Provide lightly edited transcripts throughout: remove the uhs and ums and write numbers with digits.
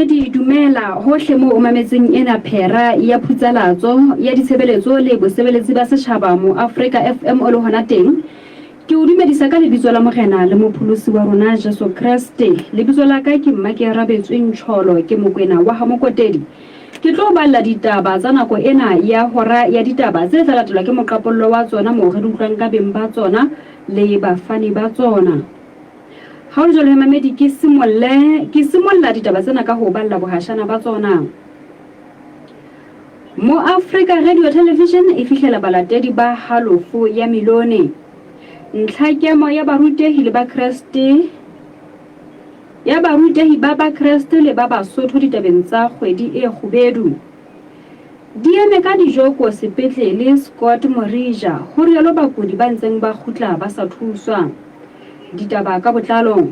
Momamedi dumela hohle moo o mametseng ena phera ya phutsalatso ya ditshebeletso le bosebeletsi ba setjhaba mo Afrika FM o le hona teng. Ke o dumedisa ka lebitso la Morena le Mopholosi wa rona Jesu Kreste. Lebitso la ka ke Mmakearabetswe Ntjholo, ke Mokwena wa ha Mokotedi. Ke tlo balla ditaba tsa nako ena ya hora ya ditaba tse tla latelwa ke moqapollo wa tsona moo re di utlwang ka beng ba tsona le bafani ba tsona. Ha ho le jwalo he mamedi ke simolle ke simolla ditaba tsena ka ho o balla bohashana ba tsona. Moafrika Radio Television e fihlela balatedi ba halofo ya milione. Ntlhakemo ya barutehi le Bakreste ya barutehi ba Bakreste le ba Basotho ditabeng tsa kgwedi e kgubedu. Di eme ka dijoko sepetlele Scott Morija, ho rialo bakudi ba ntseng ba kgutla ba sa thuswa. Ditaba ka botlalo.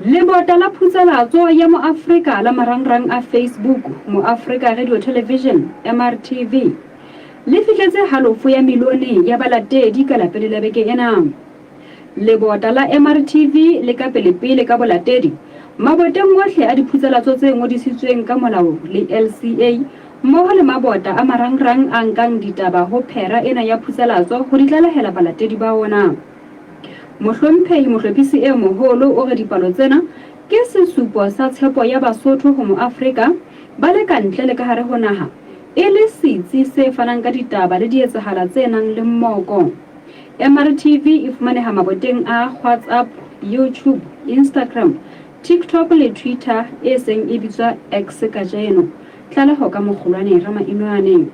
Lebota la phutsalatso ya Moafrika la marangrang a Facebook, Moafrika Radio Television, MRTV, le fihletse halofo ya milione ya balatedi ka Lapele la beke ena. Lebota la MRTV le ka pelepele ka bolatedi maboteng ohle a diphutsalatso tse ngodisitsweng ka molao le LCA mmoho le mabota a marangrang a nkang ditaba ho phera ena ya phutsalatso ho di tlalehela balatedi ba ona. Mohlomphehi Mohlophisi e Moholo o re dipalo tsena ke sesupo sa tshepo ya Basotho ho Moafrika ba le ka ntle le ka hare ho naha, e le setsi se fanang ka ditaba le dietsahala tse nang le mmoko. MRTV e fumaneha maboteng a WhatsApp, YouTube, Instagram, TikTok le Twitter e seng e bitswa X kajeno. Tlaleho ka Mokgolwane Ramainwane.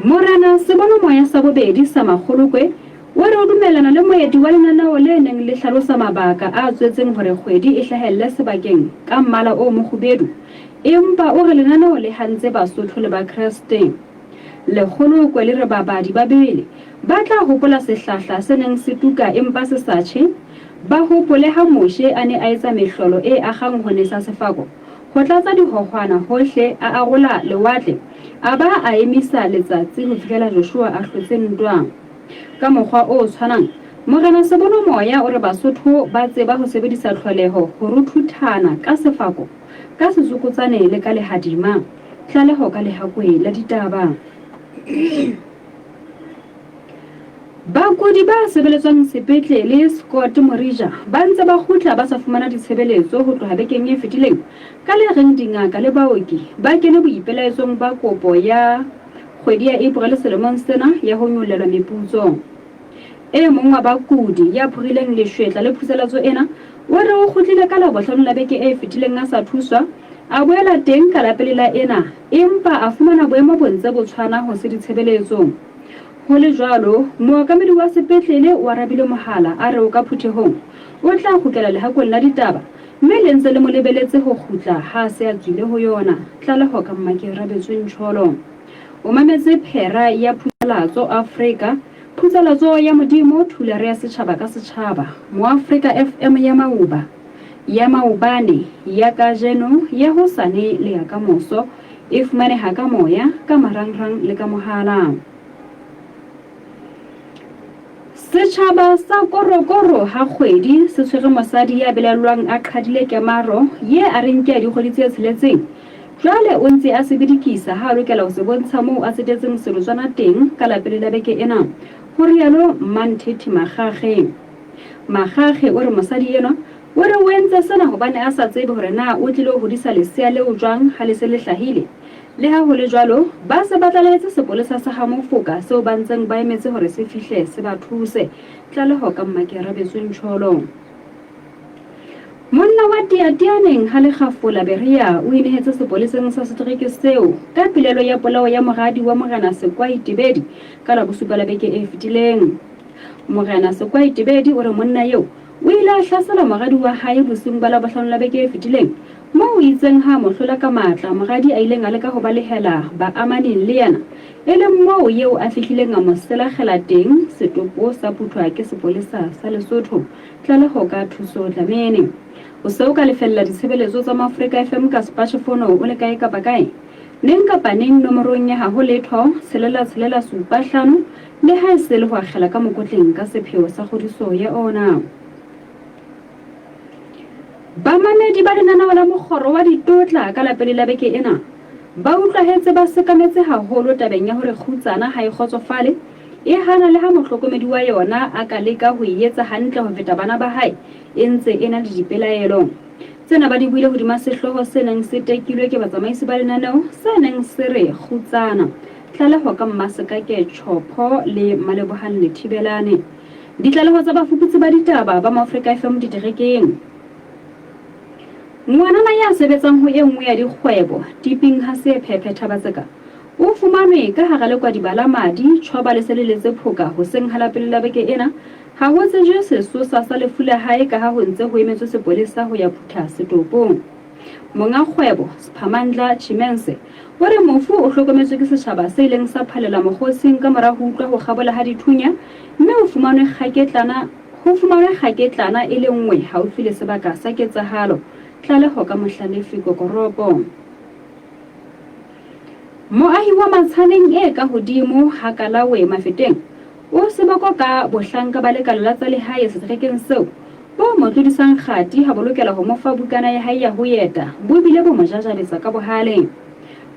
Morena Sebonomoya sa bobedi sa Makgolokwe o re o dumellana le moeti wa lenaneo le neng le hlalosa mabaka a tswetseng hore kgwedi e hlahelle sebakeng ka mmala o mokgubedu, empa o re lenaneo le hantse Basotho le Bakreste. Lekgolokwe le re babadi ba Bibele ba tla hopola sehlahla se neng se tuka empa se sa tjhe, ba hopole ha Moshe a ne a etsa mehlolo e akgang ho nesa sefako Ho tlatsa dihohwana hohle, a arola lewatle, a ba a emisa letsatsi ho fihlela Joshua a hlotse ntwa. Ka mokgwa o tshwanang, Morena Sebonomoya o re Basotho ba tseba ho sebedisa tlholeho ho ruthuthana ka sefako, ka setsokotsane le ka lehadima. Tlaleho ka Lehakoe la Ditaba. Bakudi ba sebeletswang sepetlele Scott Morija ba ntse ba kgutla ba sa fumana ditshebeletso ho tloha bekeng e fetileng ka le reng dingaka le baoki ba kene boipelaetsong ba kopo ya kgwedi ya April selemong sena ya ho nyollelwa meputso. E mong wa bakudi ya phorileng leshwetla le phuseletso ena o re o kgutlile ka Labohlano la beke e fetileng a sa thuswa, a boela teng ka la pele la ena empa a fumana boemo bo ntse bo tshwana ho se ditshebeletso. Ho le jwalo, mookamedi wa sepetlele o arabile mohala a re o ka phuthehong, o tla kgutlela lehakong la ditaba, mme le ntse le mo lebeletse ho kgutla ha a se a tswile ho yona. Tlaleho ka Mmakerabetswe Ntjholo. O mametse phera ya Phutsalatso Afrika, Phutsalatso ya Modimo, Thulare ya setjhaba ka setjhaba, Moafrika FM ya Mauba, ya maobane, ya kajeno, ya hosane le ya kamoso. E fumaneha ka moya, ka marangrang le ka mohala. Setjhaba sa Korokoro ha kgwedi se tshwere mosadi ya belaellwang a qhadile kemaro ye a reng ke ya dikgwedi tse tsheletseng. Jwale o ntse a se bidikisa ha a lokela ho se bontsha moo a tsetetseng selotswana teng ka la pele la beke ena, ho rialo Mmanthethi Makgakge. Makgakge o re mosadi enwa O re o entse sena hobane a sa tsebe hore na o tlilo hodisa lesea leo jwang ha le se le hlahile. Leha ho le jwalo, ba se ba tlalehetse sepolesa sa ha Mofoka seo ba ntseng ba emetse hore se fihle se ba thuse. Tlaleho ka Mmakearabetswe Ntjholo. Monna wa Teateaneng ha Lekgafola Berea o inehetse sepoleseng sa setereke seo ka pelaelo ya polao ya moradi wa Morena Sekwai Tebedi ka Labosupa la beke e fetileng. Morena Sekwai Tebedi o re monna eo O ile a hlasela moradi wa hae bosiung ba Labohlano la beke e fetileng, moo itseng ha a mo hlola ka matla, moradi a ileng a leka ho balehela ba amaneng le yena, e leng moo eo a fihlileng a mo selakgela teng, setopo sa phuthwa ke sepolesa sa Lesotho. Tlaleho ka Thuso Dlamini. O se o ka lefella ditshebeletso tsa Moafrika FM ka sepatjhefono o le kae kapa kae, neng kapa neng nomorong ya haho letho, tshelela tshelela supa hlano, Le ha e se le ho akgela ka mokotleng ka sepheo sa kgodiso ya ona. Bamamedi ba lenaneo la Mokgoro wa Ditotla ka la pele la beke ena ba utlwahetse ba sekametse haholo tabeng ya hore kgutsana ha e kgotsofale, e hana le ha mohlokomedi wa yona a ka leka ho e etsa hantle ho feta bana ba hae, e ntse e na le dipelaelo. Tsena ba di buile hodima sehlooho se neng se tekilwe ke batsamaisi ba lenaneo se neng se re Kgutsana. Tlaleho ka Mmasekake Chopho le Mmalebohang Lethibelane. Ditlaleho tsa bafuputsi ba ditaba ba Moafrika FM diterekeng. Ngwanana ya sebetsang ho e nngwe ya dikgwebo, Tiping Hasephephe Thabatseka, o fumanwe ka hara lekwadiba la madi, tjhoba le se le letse phoka hoseng ha la pele la beke ena. Ha ho tsejwe sesosa sa lefu la hae kaha ho ntse ho emetswe sepolesa ho ya phutha setopo. Monga kgwebo, Sphamandla Chimense, o re mofu o hlokometswe ke setjhaba se ileng sa phallela mokgosing ka mora ho utlwa ho kgabola ha dithunya mme o fumanwe kgaketlana ho fumanwe kgaketlana e le nngwe haufi le sebaka sa ketsahalo. Tlaleho ka Mohlalefi Kokoropo. Moahi wa Matshaneng e ka hodimo ha Kalawe Mafeteng o seboko ka bohlanka ba lekala la tsa lehae seterekeng seo bo mo tlodisang kgati ha bo lokela ho mo fa bukana ya hae ya ho eta, bo bile bo mo jajabetsa ka bohale.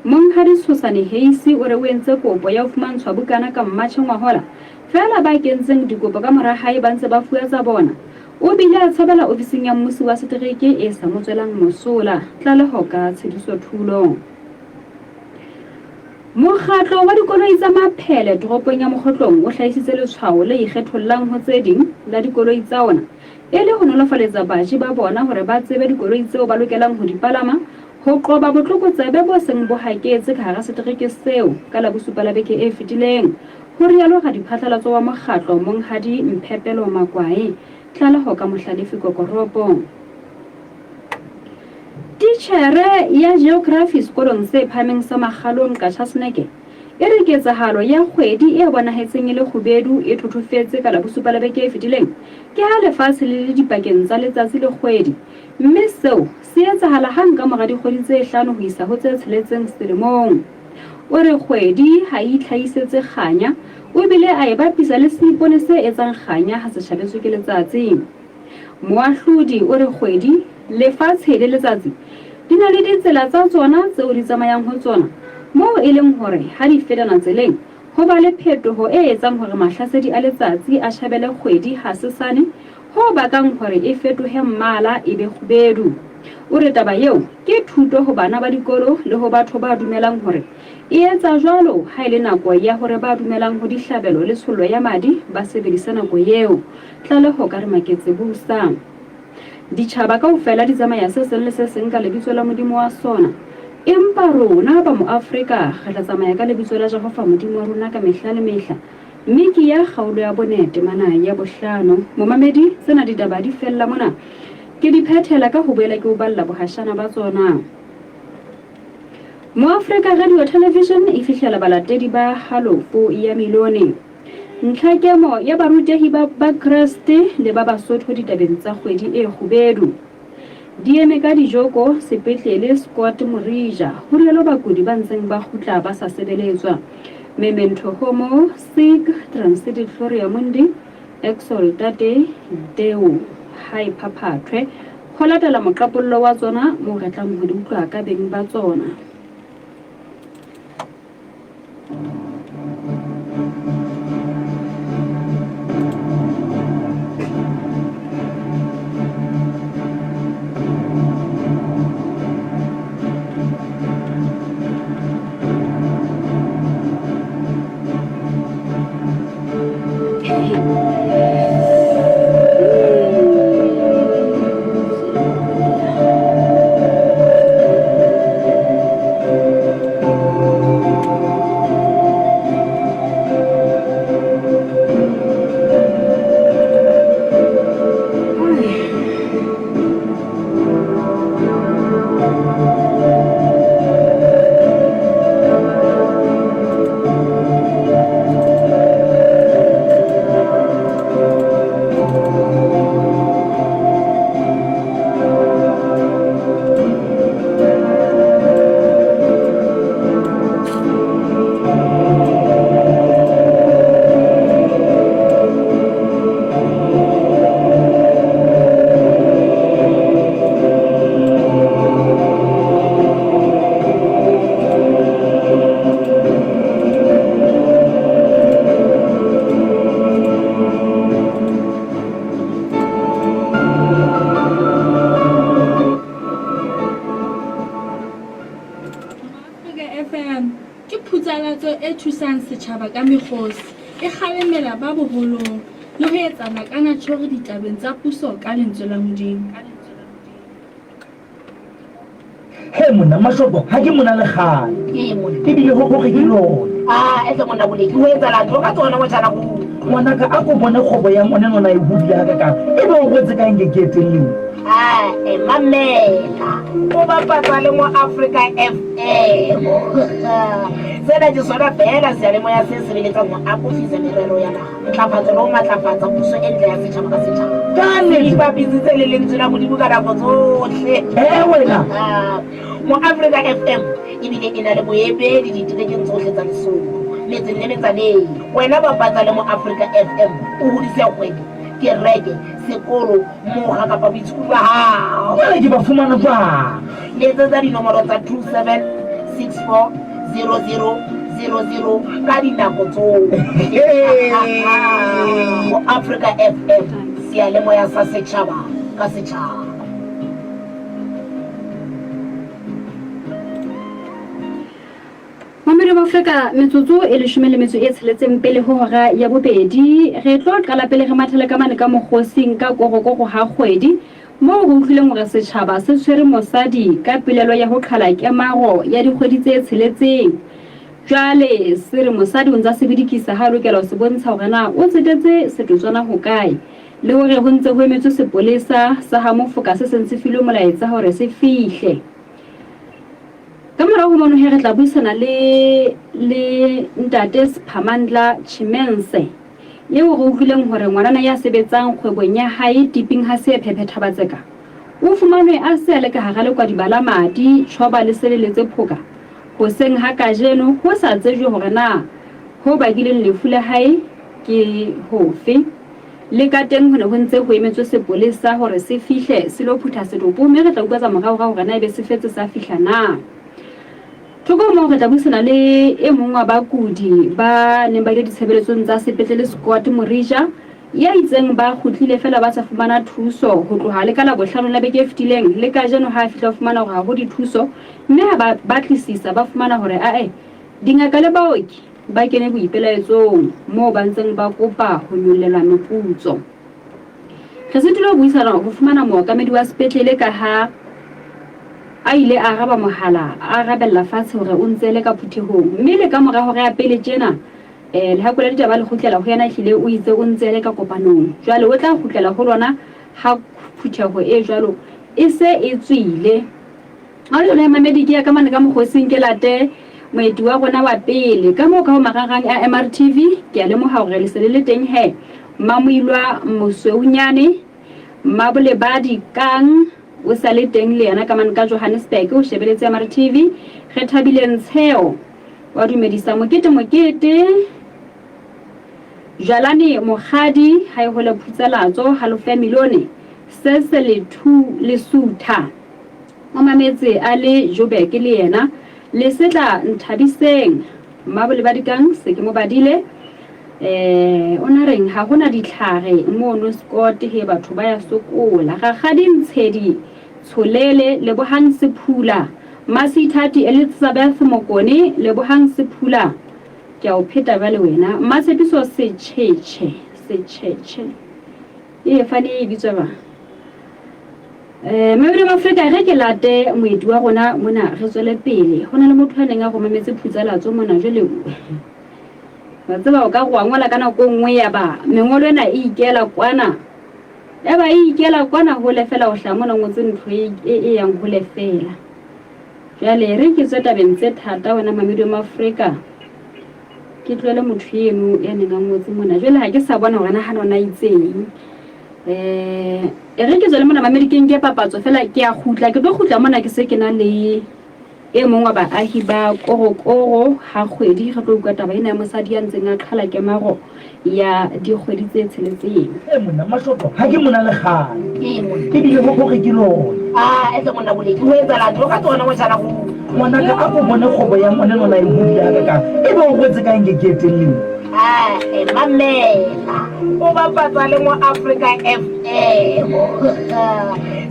Monghadi Tshosane Heisi o re o entse kopo ya ho fumantshwa bukana ka Mmatjhe ngwahola, feela ba kentseng dikopo ka mora hae ba ntse ba fuwa tsa bona. O bile a tshabela ofising ya mmusi wa setereke e sa mo tswelang mosola. Tlaleho ka Tshediso Thulo. Mokgatlo wa dikoloi tsa Maphele toropong ya Mokgotlong o hlahisitse letshwao le ikgethollang ho tse ding la dikoloi tsa ona e le ho nolofaletsa baji ba bona hore ba tsebe dikoloi tseo ba lokelang ho di palama ho qoba botlokotsebe bo seng bo haketse ka hara setereke seo ka Labosupa la beke e fetileng, ho rialo radiphatlalatso wa mokgatlo Monghadi Mphepelo Makwae. Tlaleho ka Mohlalefi Kokoropo. Titjhere ya Geography sekolong se phahameng sa Makgalong Qachaseneke e re ketsahalo ya kgwedi e bonahetseng e le kgubedu e thothofetse ka Labosupa la beke e fetileng ke ha lefatshe le le dipakeng tsa letsatsi le kgwedi mme seo se etsahala hang ka mora dikgwedi tse hlano ho isa ho tse tsheletseng selemong. O re kgwedi ha e itlhahisetse kganya, o bile a e bapisa le seipone se etsang kganya ha se tjhabetswe ke letsatsi. Moahlodi o re kgwedi, lefatshe le letsatsi di na le ditsela tsa tsona tseo di tsamayang ho tsona, moo e leng hore ha di fetana tseleng, ho ba le phetoho e etsang hore mahlasedi a letsatsi a tjhabele kgwedi hasesane, ho bakang hore e fetohe mmala e be kgubedu. O re taba eo ke thuto ho bana ba dikolo le ho batho ba dumelang hore e etsa jwalo ha e le nako ya hore ba dumelang ho dihlabelo le tshollo ya madi ba sebedise nako eo. Tlaleho ka re maketse busa. Ditjhaba kaofela di tsamaya se seng le se seng ka lebitso la modimo wa sona. Empa rona ba Moafrika re tla tsamaya ka lebitso la Jehova Modimo wa rona ka mehla le mehla. Mme ke ya kgaolo ya bone temana ya bohlano. Momamedi, tsena ditaba di fella mona. Ke di phethela ka ho boela ke o balla bohashana ba tsona. Moafrika Radio Television e fihlela balatedi ba halofo ya milione. Ntlhakemo ya barutehi ba Bakreste le ba Basotho ditabeng tsa kgwedi e kgubedu. Di eme ka dijoko sepetlele Scott Morija, ho rialo bakudi ba ntseng ba kgutla ba sa sebeletswa. Memento Homo, Sig, Transitit Gloria Mundi, Exultate Deo, ha e phaphathwe. Ho latela moqapollo wa tsona moo re tlang ho di utlwa ka beng ba tsona. thusang setjhaba ka mekgosi, e kgalemela ba boholong le ho etsa nakanatjhori ditabeng tsa puso ka lentswe la Modimo. He monna Mashoto, ha ke mona le kgale. Ebile ho hore ke lona. Ah, etle monna Boleki, ho etsahala tlo ka tsona motjhana ruri. Ngwanaka, a ko bone kgwebo ya ngwana enwa na e hodile hakakang. Ebe o rwetse ka eng ke etelleng? Ah, e mamela. O bapatsa le mo Africa FM. Sena ke sona feela seyalemoya se sebeletsang ho akofisa merero ya naha. Ntlafatso le ho matlafatsa puso e ntle ya setjhaba ka setjhaba. Ka nnete. Ipapisitse le lentswe la Modimo ka nako tsohle. Ee wena. Mo Africa FM ebile e na le boemedi diterekeng tsohle tsa Lesotho, metseng le metsaneng. Wena bapatsa le Mo Africa FM o hodise kgwebo, kereke, sekolo, mokga kapa boitshokodi ba hao. Jwale ke ba fumana jwang? Letsetsa dinomoro tsa 27 64 00 00 ka dinako tsohle. Mo Africa FM, seyalemoya sa setjhaba ka setjhaba. Mamedi wa Afrika, metsotso e leshome le metso e tsheletseng pele ho hora ya bobedi. Re tlo qala pele re mathele ka mane ka mokgosing ka korokoro ha kgwedi, moo re utlwileng hore setjhaba se tshwere mosadi ka pelelo ya ho qhala kemaro ya dikgwedi tse tsheletseng. Jwale se re mosadi o ntsa se bidikisa ha a lokela ho se bontsha hore na o tsetetse setotswana hokae, le hore ho ntse ho emetswe sepolesa sa ha Mofoka se seng se filwe molaetsa hore se fihle. Ka morao ho mono he re tla buisana le le ntate Sphamandla Chimense eo re utlwileng hore ngwanana ya sebetsang kgwebong ya hae tiping ha se phephetha batseka o fumanwe a se a le ka hara lekwadiba la madi tjhoba le se le letse phoka hoseng ha kajeno ho sa tsejwe hore na ho bakileng lefu la hae ke hofe. Le ka teng ho ne ho ntse ho emetswe sepolesa hore se fihle se lo phutha setopo mme re tla utlwa tsa moraorao hore na ebe se fetse sa fihla na. Thoko ho moo re tla buisana le e mong wa bakudi ba neng ba ile ditshebeletsong tsa sepetlele Scott Morija ya itseng ba kgutlile feela ba sa fumana thuso ho tloha le ka Labohlano la beke e fetileng le kajeno ha a fihla o fumana hore ha ho dithuso mme ha ba batlisisa ba fumana hore ae dingaka le baoki Ba kene boipelaetsong moo ba ntseng ba kopa ho nyollelwa meputso. Re sitilwe ho buisana ho fumana mookamedi wa sepetlele ka ha a ile a araba mohala a arabella fatshe hore o ntse le ka phuthehong mme le ka mora hora ya pele tjena eh, lehako la ditaba le kgutlela ho yena ehlile o itse o ntse le ka kopanong jwale o tla kgutlela ho lona ha phutheho e jwalo e se e tswile. Ha jwale mamedi ke ya ka mane ka mokgosing ke late moeti wa rona wa pele ka moo ka ho marangrang a MRTV ke a lemoha hore le se le le teng he Mmamoilwa Mosweunyane Mmabolebadi Kang o sa le teng le yena ka mane ka Johannesburg o shebeletse MRTV re thabile Ntsheo wa dumedisa mokete mokete Jwalane Mokgadi ha e hole phutsalatso halofo ya milione se se lethu lesutha O mametse a le Joburg le yena. Lesetla Nthabiseng Mmabolebadikang se ke mo badile. Eh, o na reng ha hona ditlhare mono Scott he batho ba ya sokola. Rakgadi Ntshedi Tsholele Lebohang Sephula Masithati Elizabeth Mokone Lebohang Sephula ke a o pheta jwale wena. Mmatshepiso Setjhetjhe Setjhetjhe e fane e bitswa jwang? Eh, Mabedi Mafrika re ke late moeti wa rona mona re tswele pele. Ho na le motho a neng a romametse phutsalatso mona jwale wa tseba o ka re wa ngola ka nako e nngwe ya ba mengolo ena e ikela kwana ya ba e ikela kwana hole fela o hlaha mona o ngotse ntho e, e, e yang hole fela. Jwale re ke tswe tabeng tse thata wena Mamedi wa Mafrika ke tlohele motho eno ya neng a ngotse mona jwale ha ke sa bona hore na ha nona itseng. Eh, e re ke tswele mona mamedi ke nke papatso fela ke a kgutla ke tlo kgutla mona ke se ke na le e mong wa baahi ba korokoro ha kgwedi re tlo utlwa taba ena ya mosadi ya ntseng a qhala kemaro ya dikgwedi tse tsheletseng. E monna Mashoto ha ke mona le kgale ebile ho hore ke lona. Ah, etle monna Boleki ho etsahala tlo ka tsona motjhana go. Ngwanaka a ko bone kgwebo ya ngwana enwa na e hodile hakakang ebe o rwetse ka eng ke ke etelleng. Ah, e mamela. O bapatsa le mo Africa FM.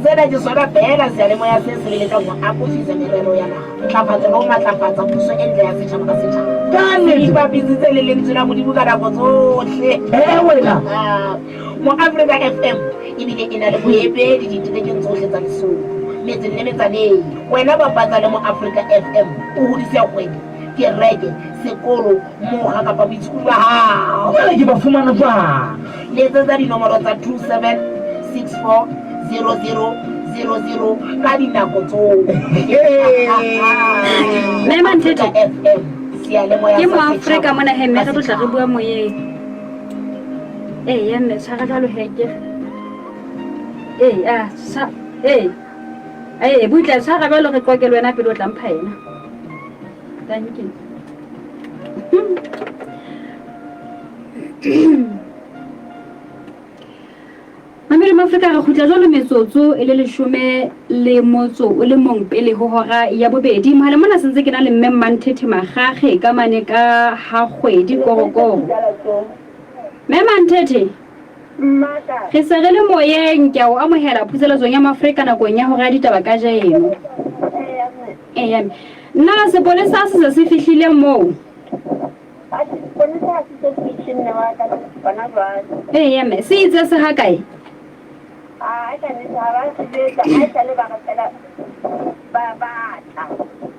Sena ke sona feela seyalemoya se sebeletsang ho akofisa merero ya naha, ntlafatso le ho matlafatsa puso e ntle ya setjhaba ka setjhaba. Ka nnete. Se ipapisitse le lentswe la Modimo ka nako tsohle. Ee wena. Moafrika FM ebile e na le boemedi diterekeng tsohle tsa Lesotho, metseng le metsaneng. Wena bapatsa le Moafrika FM o hodise kgwebo, kereke, sekolo, mokga kapa boitshokodi ba hao. Jwale ke ba fumana jwang? Letsetsa dinomoro tsa 27 64 00 00 ka dinako tsohle. Mme Manthethe. FM, seyalemoya Ke sa Moafrika setjhaba mona he mme ka re tlo tla re setjhaba. bua moyeng. Ee mme tshwara jwalo he ke. Ee a sa ee. Ee butle tshwara jwalo re qoke le wena pele o tla mpha yena. Thank you. Mamedi Mafrika re kgutla jwalo metsotso e le leshome le motso o le mong pele ho hora ya bobedi. Mohaleng mona sentse ke na le mme Manthethe Magage ka mane ka ha kgwedi korokoro. Mme Manthethe, re se re le moyeng ke a o amohela phuseletsong ya Mafrika nakong ya hora ya ditaba kajeno. Eya mme. Na sepolesa se se se fihlile moo? Eya mme, se itse se ha kae?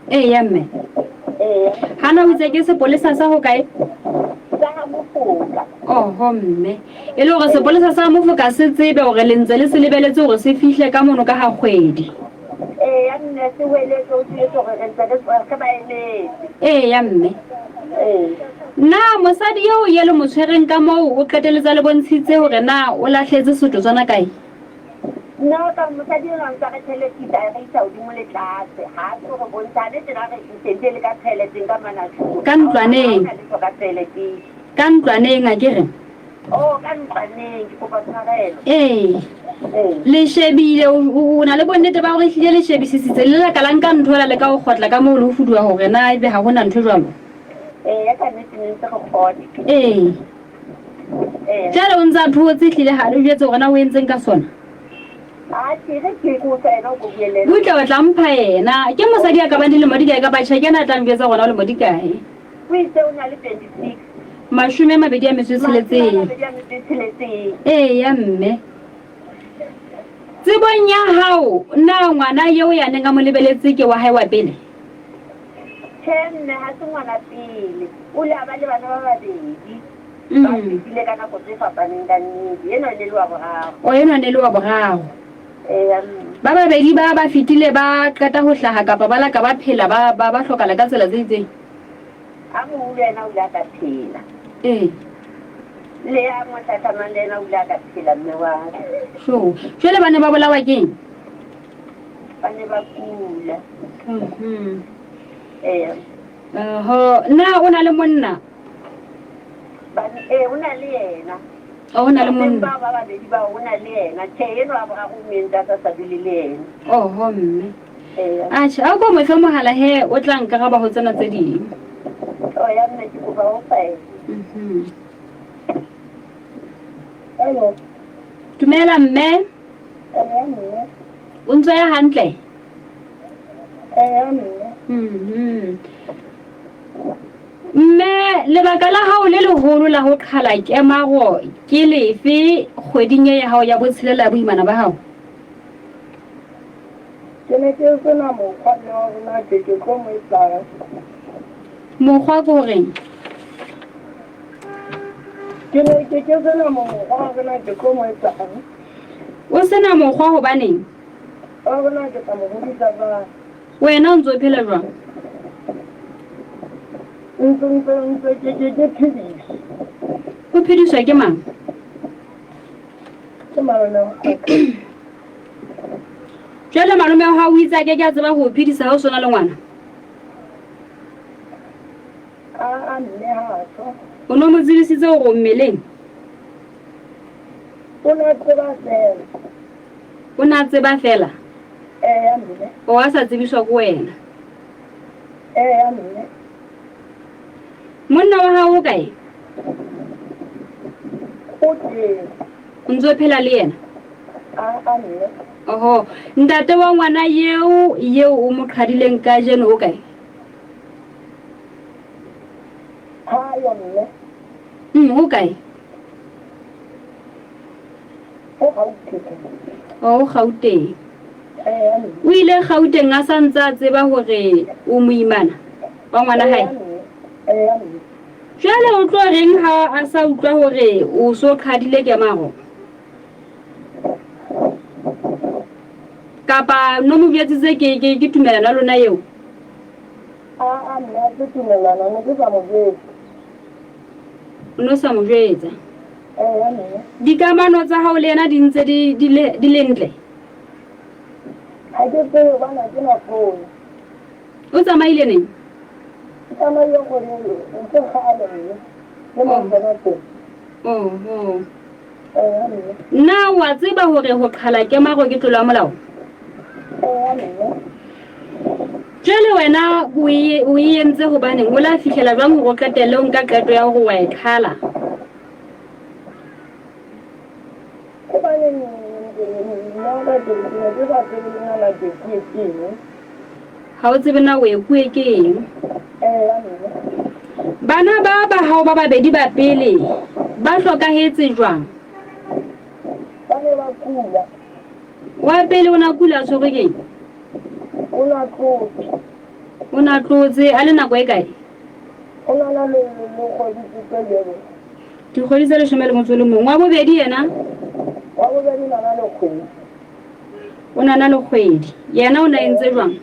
Eya mme. Hana o itse ke sepolesa sa ho kae? Oho mme. E le hore sepolesa sa Mofoka se tsebe hore le ntse le se lebeletse hore se fihle ka mono ka ha kgwedi. Eya mme, se hweletse o tsebetse hore re ntse re re ba emetse. Eya mme. Ee. Na mosadi eo ye le mo tshwereng ka moo o qeteletse a le bontshitse hore na o lahletse setotswana kae? No, ka mosadi enwa ntse a re thelekisa a re isa hodimo le tlase. Ha a so re bontsha a le tjena re sentse le ka toileteng ka mona tlung. Ka ntlwaneng. Ha hona letho ka toileteng. Ka ntlwaneng a ke re? Oh, ka ntlwaneng, ke kopa tshwarelo. Ee. Ee. Le shebile, o na le bonnete ba hore ehlile le shebisisitse le la ka la nka ntho ela le ka o kgotla ka moo le ho fuduwa hore na ebe ha hona ntho e jwalo? Ee, ka nnete ne ntse re kgotla. Ee. Ee. Jwale o ntse a thotse ehlile ha le jwetse hore na o entseng ka sona? Atjhe, re ke ko utlwa yena o ko bue le yena. Butle o tla mpha yena. Ke mosadi a ka bang dilemo di kae kapa tjhe ke yena a tla njwetsa hore na o lemo di kae? O itse o na le 26. 26. 26. Eya mme. Tsebong ya hao na ngwana eo ya neng a mo lebeletse ke wa hae wa pele? Tjhe mme, ha se ngwana pele. O le a ba le bana ba babedi. Ba fetile ka nako tse fapaneng ka nnete. Enwa e ne le wa boraro. O enwa ne le wa boraro. Eya mme. Ba babedi ba ba fetile ba qeta ho hlaha kapa ba laka ba phela ba ba ba hlokala ka tsela tse itseng? A moholo yena o ile a ka phela. Ee. Le ya mo hlahlamang le yena o ile a ka phela mme wa ka. Sho. Jwale ba ne ba bolawa keng? Ba ne ba kula. Ee. Oho, na o na le monna? Ba ee, o na le yena. O na le monna. Ba ba babedi bao o na le yena. Tjhe, enwa wa boraro o mo entse a sa sa dule le yena. Oho mme. Atjhe, a ko mo fe mohala he o tla nkaraba ho tsena tse ding. Oh ya mme ke kopa o fa ena. Hello. Dumela mme. Eya mme. O ntse ya hantle? Eya mme. Mme lebaka la hao le leholo la ho qhala kemaro ke lefe kgweding e ya hao ya botshelela ya boimana ba hao? Ke ne ke sena mokgwa mme wa hore na ke ke tlo mo etsang. Mokgwa ke horeng? Ke ne ke ke sena mokgwa wa hore na ke tlo mo etsang. O sena mokgwa hobaneng? Wa hore na ke tla mo hodisa jwang. Wena o ntse o phela jwang? Ntse ntse ntse ke ke ke phediswa. O phediswa ke mang? Ke malome wa ka. Jwale malome wa hao o itse a ke ke a tseba ho o phedisa ha o sona le ngwana? Aa mme ha tjho. O no mo tsebisitse hore o mmeleng? O ne a tseba feela. O ne a tseba feela? Eya mme. O a sa tsebiswa ke wena? Eya mme. Monna wa hao o kae? O teng. O ntse o phela le yena? Aa mme. Oho, ntate wa ngwana eo eo o mo qhadileng kajeno o kae? Ha yo mme. O kae? O Gauteng. O Gauteng. O ile Gauteng a sa ntse a tseba hore o moimana wa ngwana hae? Jwale o tlo reng ha a sa utlwa hore o so qhadile kemaro? Kapa no mo jwetsitse ke ke ke tumelano ya lona eo? Aa mme ha se tumelano, ne ke sa mo jwetsa. O no sa mo jwetsa? Eya mme. Dikamano tsa hao le yena di ntse di di le di le ntle? Ha ke tsebe hobane ha ke na phone. O tsamaile neng? O tsamaile kgwedi ntse kgale mme. Le mo tsena teng. Oho. Na wa tseba hore ho qhala kemaro ke tlolo ya molao? Jwale wena o e o e entse hobaneng? O la fihlela jwang hore o qetelle o nka qeto ya hore wa e qhala? Hobane nna ka teng ke ne ke sa tsebe le nna ke kue ke eng. Ha o tsebe na o e kue ke eng? Eya mme. Bana ba ba hao ba babedi ba pele ba hlokahetse jwang? Ba ne ba kula. Wa pele o na kula a tshwerwe ke eng? O na tlotse. O na tlotse a le nako e kae? O na na le le kgwedi tse 11. Dikgwedi tse 11. Wa bobedi yena? Wa bobedi o na na le kgwedi. O na na le kgwedi. Yena o na entse jwang?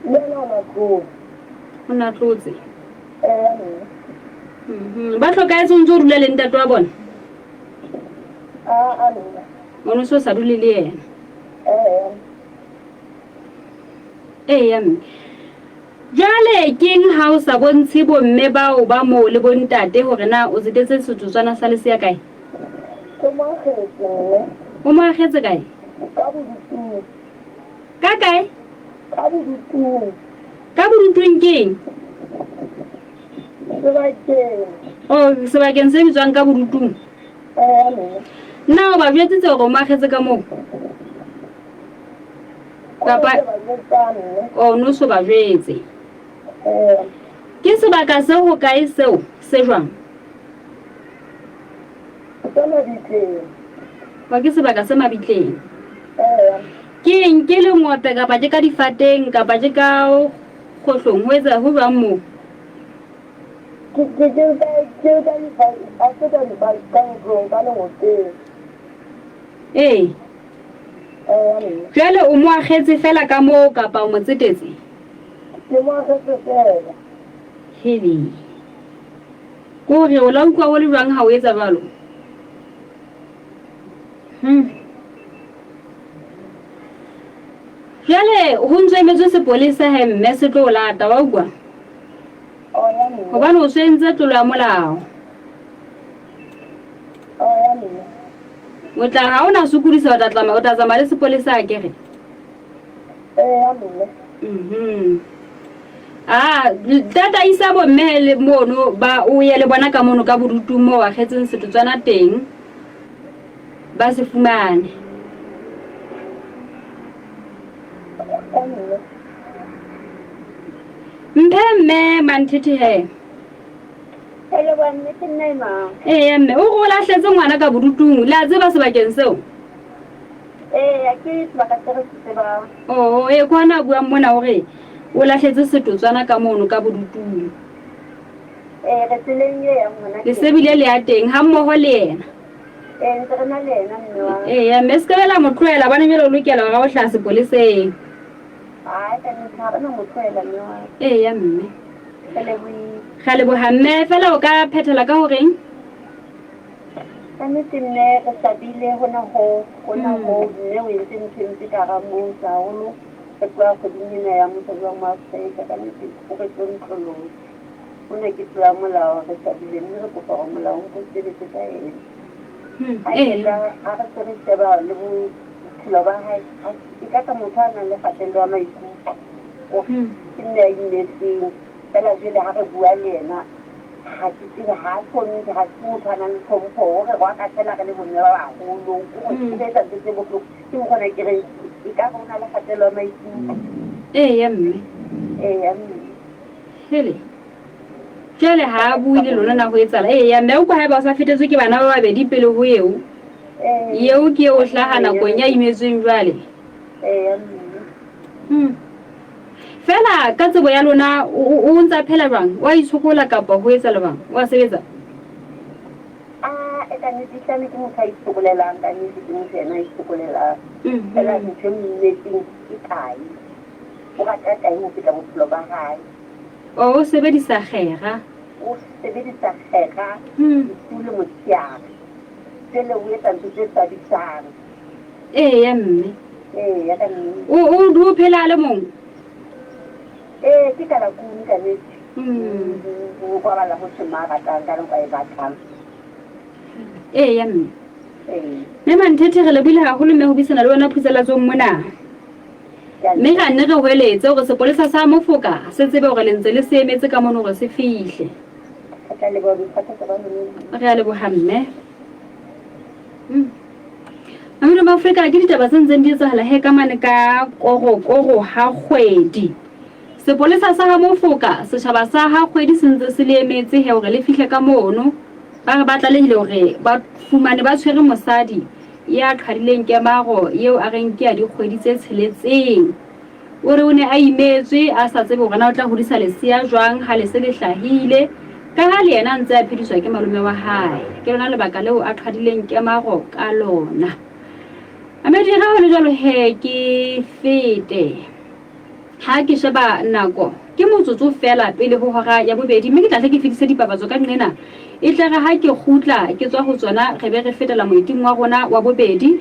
Le yena o na tlotse. O na tlotse. Eya mme. Ba hlokahetse o ntse o dula le ntate wa bona? Aa nna. O no se o sa dule le yena? Eya. Eya mme. Jwale keng ha o sa bontshe bomme bao ba moo le bontate hore na o tsetetse setotswana sa lesea kae? Ke mo akgetse mme. O mo akgetse kae? Ka bodutung. Ka kae? Ka bodutung. Ka bodutung keng? Sebakeng. Oh, sebakeng se bitswang ka bodutung. Eya mme. Na o ba jwetsitse hore o mo akgetse ka moo? Kapa o no so ba jwetse? Ke sebaka se ho kae seo se jwang? Se mabitleng. Wa ke sebaka se mabitleng. Ke eng, ke lengope kapa ke ka difateng kapa ke ka kgohlong, ho etsa ho jwang moo? Ke ke ke ka ke ka difa a se ka difa ka ntlong ka lengopeng. Ee. Jwale o mo akgetse fela ka moo kapa o mo tsetetse? Ke mo akgetse fela. Hele. Ke hore o la utlwa ho le jwang ha o etsa jwalo? Jwale ho ntso emetswe sepolesa he mme se tlo o lata, wa utlwa? Hobane o so entse tlolo ya molao. O tla ha o na sokodisa o tla tlama o tla tsamaya le sepolesa a kere? Eya mme. Ah, tataisa bomme le mono ba o ye le bona ka mono ka bodutu mo wa kgetseng setotswana teng ba se fumane. Mphe mme Manthethe he. Hello, ba mme ke nna emang. Eya mme, o re o lahletse ngwana ka bodutung, le a tseba sebakeng seo? Eya, ke sebaka se re se tsebang. Oh, ee, ke hona a buang mona hore o lahletse setotswana ka mono ka bodutung. Ee, re tseleng e yang hona Le se bile le ya teng ha mmoho le yena. Ee, ntse re na le yena mme wa. Eya, mme se ke be la mo tlohela bana jwale o lokela hore a o hlaha sepoleseng. Hai, ka nnete ha re na mo tlohela mme wa. Eya mme. Re lebohile. Re a leboha mme, fela o ka phethela ka horeng? Ka nnete mme re swabile hona hoo, hona hoo mme o entse ntho e mpe ka hara motse haholo. Re tloha kgweding ena ya mosadi wa Moafrika, ka nnete o re tlontlolotse. Hona ke tlolo ya molao, re swabile mme re kopa hore molao o nko sebetse ka ena. Ha qeta ha re se re sheba le bophelo ba hae, e ka ka motho a nang le kgatello ya maikutlo. Ke mme a imetseng. Feela jwale ha re bua le yena, Ga ke tsebe, ga a hlomphe, ga se motho a nang le tlhompho, o re rwaka fela re le bomme ba bagolo, o re o etsa ntho tse bohloko. Ke mokgona ke re e ka re o na le kgatello ya maikutlo. Eya mme. Eya mme. Hele. Jwale ha a bue le lona na ho etsahala? Eya mme, a utlwa haeba o sa fetetswe ke bana ba babedi pele ho eo. Eo ke eo hlaha nakong ya imetsweng jwale. Eya mme. Fela ka tsebo ya lona o o ntse a phela jwang? O a itshokola kapa ho etsahala jwang? O a sebetsa? A e ka nnete ehlane ke motho a itshokolelang, ka nnete ke motho yena a itshokolelang. Fela ntho e mo imetseng ke tayi. O rata tayi ho feta bophelo ba hae. O sebedisa kgera. O sebedisa kgera bosiu le motsheare. Jwale o etsa ntho tse swabisang. Eya mme. Eya ka nnete. O o o phela a le mong? Ee, ke kalakunu ka nnete. O robala hohle mo a ratang ka nako a e batlang. Eya mme. Ee. Mme Manthethe re lebohile haholo mme ho buisana le wena phusalatsong mona. Mme ra nne re hweletse hore sepolesa sa Mofoka se tsebe hore le ntse le se emetse ka mono hore se fihle. Re tla leboha boikgathatso ba lona. Re a leboha mme. Mamelo ba Afrika ke ditaba tse ntseng di etsahala he ka mane ka korokoro ha kgwedi. Sepolesa sa ha Mofoka, setjhaba sa ha kgwedi se ntse se le emetse he hore le fihle ka mono. Ba re ba tlalehile hore ba fumane ba tshwere mosadi ya qhadileng kemaro eo a reng ke ya dikgwedi tse tsheletseng. O re o ne a imetswe a sa tsebe hore na o tla hodisa lesea jwang ha le se le hlahile, ka ha le yena a ntse a phediswa ke malome wa hae. Ke lona lebaka leo a qhadileng kemaro ka lona. Mamedi, ha ho le jwalo he ke fete. Ha ke sheba nako, ke motsotso feela pele ho hora ya bobedi, mme ke tla hle ke fetise dipapatso ka nqena. E tle re ha ke kgutla ke tswa ho tsona, re be re fetela moeting wa rona wa bobedi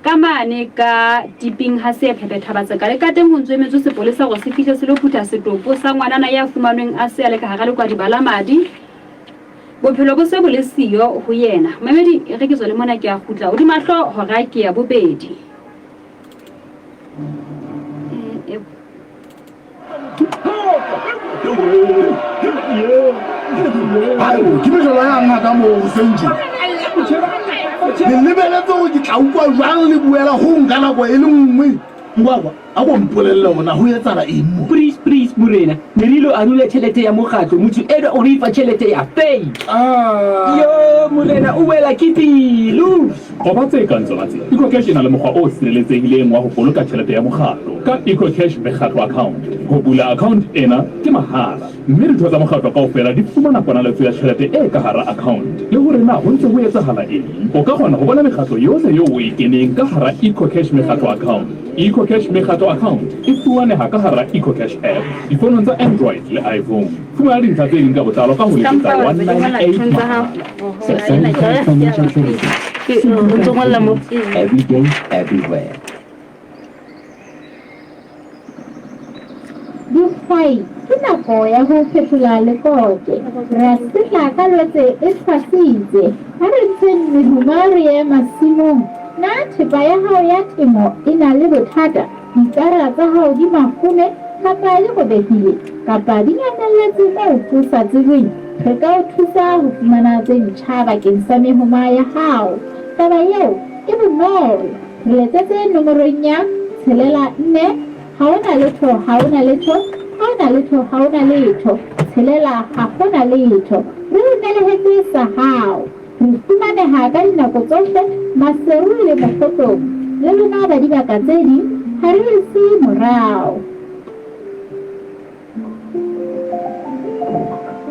ka mane ka tiping ha Seephepe Thabatseka. Le kateng ho ntso emetswe sepolesa hore se fihle se lo phutha setopo sa ngwanana ya fumanweng a se a le ka hara lekwadiba la madi. Bophelo bo se bo le siyo ho yena. Mamedi, e re ke tswe le mona ke a kgutla. Hodima hlo hora ke ya bobedi. Ke mejolo ya ngaka moo goseng je le lebeletse gore ke tla utlwa jwang le buela go nka nako e le nngwe ngwakwa a ko mpolelele gona go etsala eng mo. Please please morena ne re ilo arula tšhelete ya mokgatlo motho enwa o re fa tšhelete ya fake yo morena o wela ke pelo. Qoba tse kang tsona tse. EcoCash e na le mokgwa o sireletsehileng wa ho boloka tjhelete ya mokgatlo ka EcoCash Mekgatlo Account. Ho bula account ena ke mahala, mme ditho tsa mokgatlo kaofela di fumana ponaletso ya tjhelete e ka hara account le hore na ho ntse ho etsahala eng. O ka kgona ho bona mekgatlo yohle eo o e keneng ka hara EcoCash Mekgatlo Account. EcoCash Mekgatlo Account e fumaneha ka hara EcoCash app difonong tsa Android le iPhone. Fumana dintlha tse ding ka botlalo ka ho letsetsa 198 mahala. Sustainable Financial Services. Every day, everywhere. Dihwai, ke nako ya ho phethola lekote. Re a sehla ka Lwetse e thwasitse. Ha re ntsheng mehoma re ye masimong. Na thepa ya hao ya temo e na le bothata? Dikara tsa hao di mafome kapa li robehile kapa di nyamelletse moo ho sa tsejweng? Re ka o thusa ho fumana tse ntjha bakeng sa mehoma ya hao. Taba eo e bonolo. Re letsetse nomorong ya tshelela nne ha ho na letho ha ho na letho ha ho na letho ha ho na letho tshelela ha ho na letho. Re o nelehetse sa hao. Re fumaneha ka dinako tsohle Maseru le Mokgotlong. Le lona ba dibaka tse ding ha re le siye morao.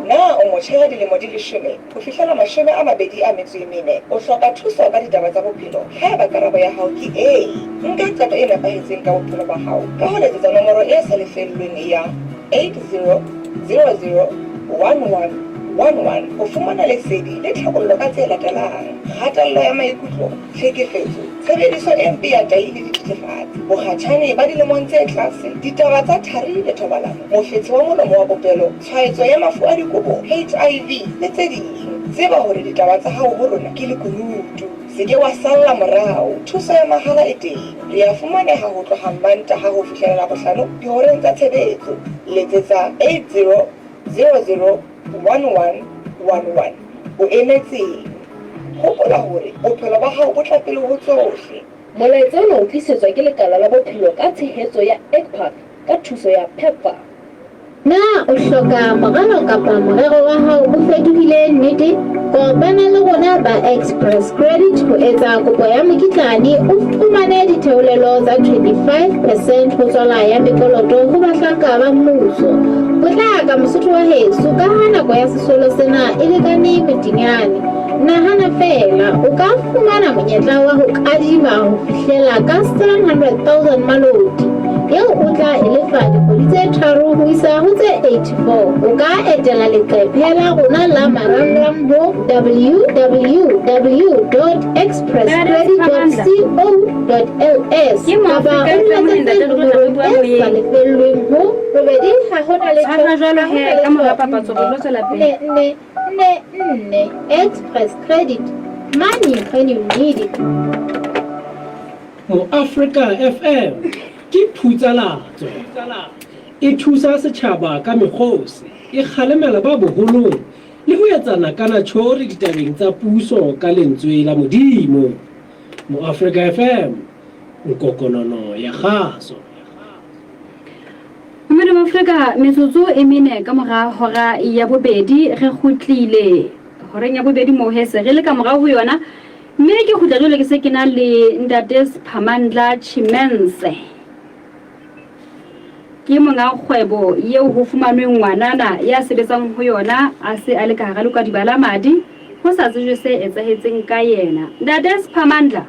Na o motjha ya dilemo di leshome ho fihlela 24? O hloka thuso ka ditaba tsa bophelo? Haeba karabo ya hao ke ee, nka qeto e nepahetseng ka bophelo ba hao ka ho letsetsa nomoro e sa lefellweng ya 8000 11 11 ho fumana lesedi le tlhabollo ka tse latelang, kgatello ya maikutlo, tlhekefetso, tshebediso e mpe ya tayi le dithethefatsi, bokgatjhane ba dilemong tse tlase, ditaba tsa thari le thobalano, mofetshe wa molomo wa popelo, tshwaetso ya mafu a dikobo, HIV, le tse ding. Tseba hore ditaba tsa hao ho rona ke lekunutu. Se ke wa salla morao. Thuso ya mahala e teng. Re a fumaneha ho tloha Mantaha ho fihlela Labohlano dihoreng tsa tshebetso. Letsetsa 8000 11 11. 11 O emetseng? Hopola hore bophelo ba hao bo tla pele ho tsohle. Molaetsa ona o tlisetswa ke Lekala la Bophelo ka tshehetso ya ICPAK ka thuso ya PEPFAR. Na o hloka moralo kapa morero wa hao o fetohile nnete? Kopana le rona ba Express Credit ho etsa kopo ya mokitlane o fumane ditheolelo tsa 25 percent ho tswala ya mekoloto ho bahlanka ba mmuso. Potlaka Mosotho wa heso ka ha nako ya sesolo sena e lekane motinyane. Nahana feela, o ka fumana monyetla wa ho kadima ho fihlela ka 700,000 maloti eo o tla e lefa dikgwedi tse tharo ho isa ho tse 84. O ka etela leqephe la rona la marangrang ho www.expresscredit.co.ls Ke kapa Moafrika o FM letsetse ntate re tlo tla re nomorong bua e sa moyeng. lefellweng ho robedi ha ho na letho Tshwara jwalo ha ho he na ka letho mora papatso re tlo tswela nne pele. nne nne nne. Express Credit, money when you need it. Moafrika FM ke phutsalatso. E thusa setjhaba ka mekgosi, e kgalemela ba boholong le ho etsana ka natjhori ditabeng tsa puso ka lentswe la Modimo. Moafrika FM, nkokonono ya kgaso. Modimo Afrika metsotso e mene ka mora hora ya bobedi re kgutlile horeng ya bobedi moo he se re le ka morao ho yona mme ke kgutla jwale ke se ke na le ntate Sphamandla Chimense ke monga kgwebo eo ho fumanweng ngwanana ya sebetsang ho yona a se a le ka hara lekadiba la madi ho sa tsejwe se etsahetseng ka yena. Ntate Sphamandla,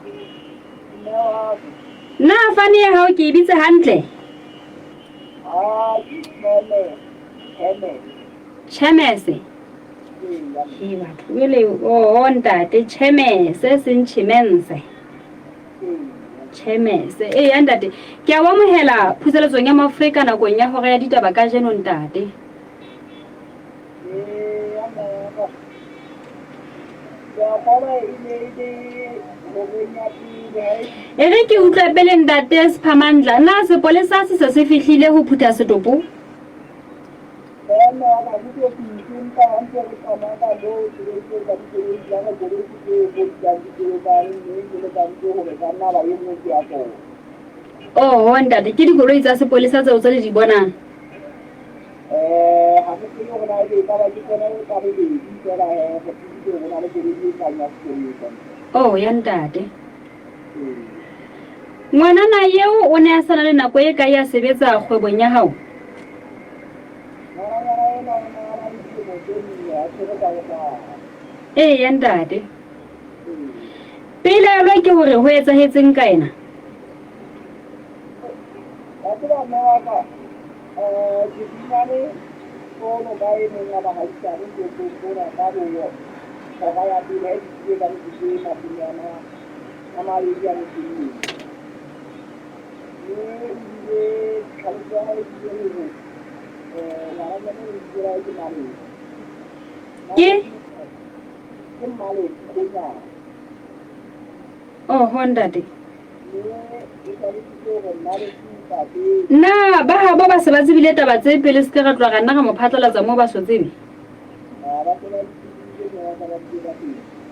na fane ya hao ke e bitse hantle? Chemese. He batho jwale oo ntate Chemese seng Chimense. Chemese. Eya ntate, ke a o amohela phuseletsong ya Moafrika nakong ya hora ya ditaba kajeno ntate. E re ke utlwe pele ntate Sphamandla, na sepolesa se se se fihlile ho phutha setopo? Oho ntate, ke dikoloi tsa sepolesa tseo tse le di bonang? Oh ya ntate. Ngwanana eo o ne a sa na le nako e kae ya sebetsa kgwebong ya hao? Ee ya ntate. Pelaelo ke hore ho etsahetseng ka ena? Ke? Oho ntate. Na ba habo ba se ba tsebile taba tse pele se ke ra tloha ra nna ra mo phatlalatsa moo ba so tsebe?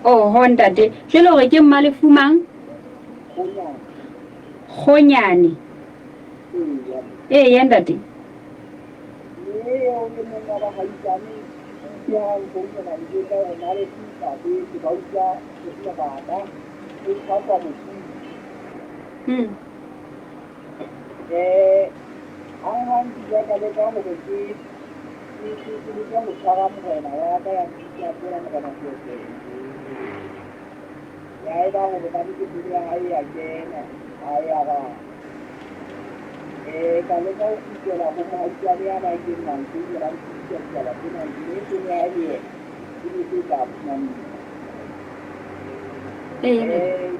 Oho ntate, jwale hore ke Mmalefu mang? Kgonyane. Eya ntate. Hmm. Ee.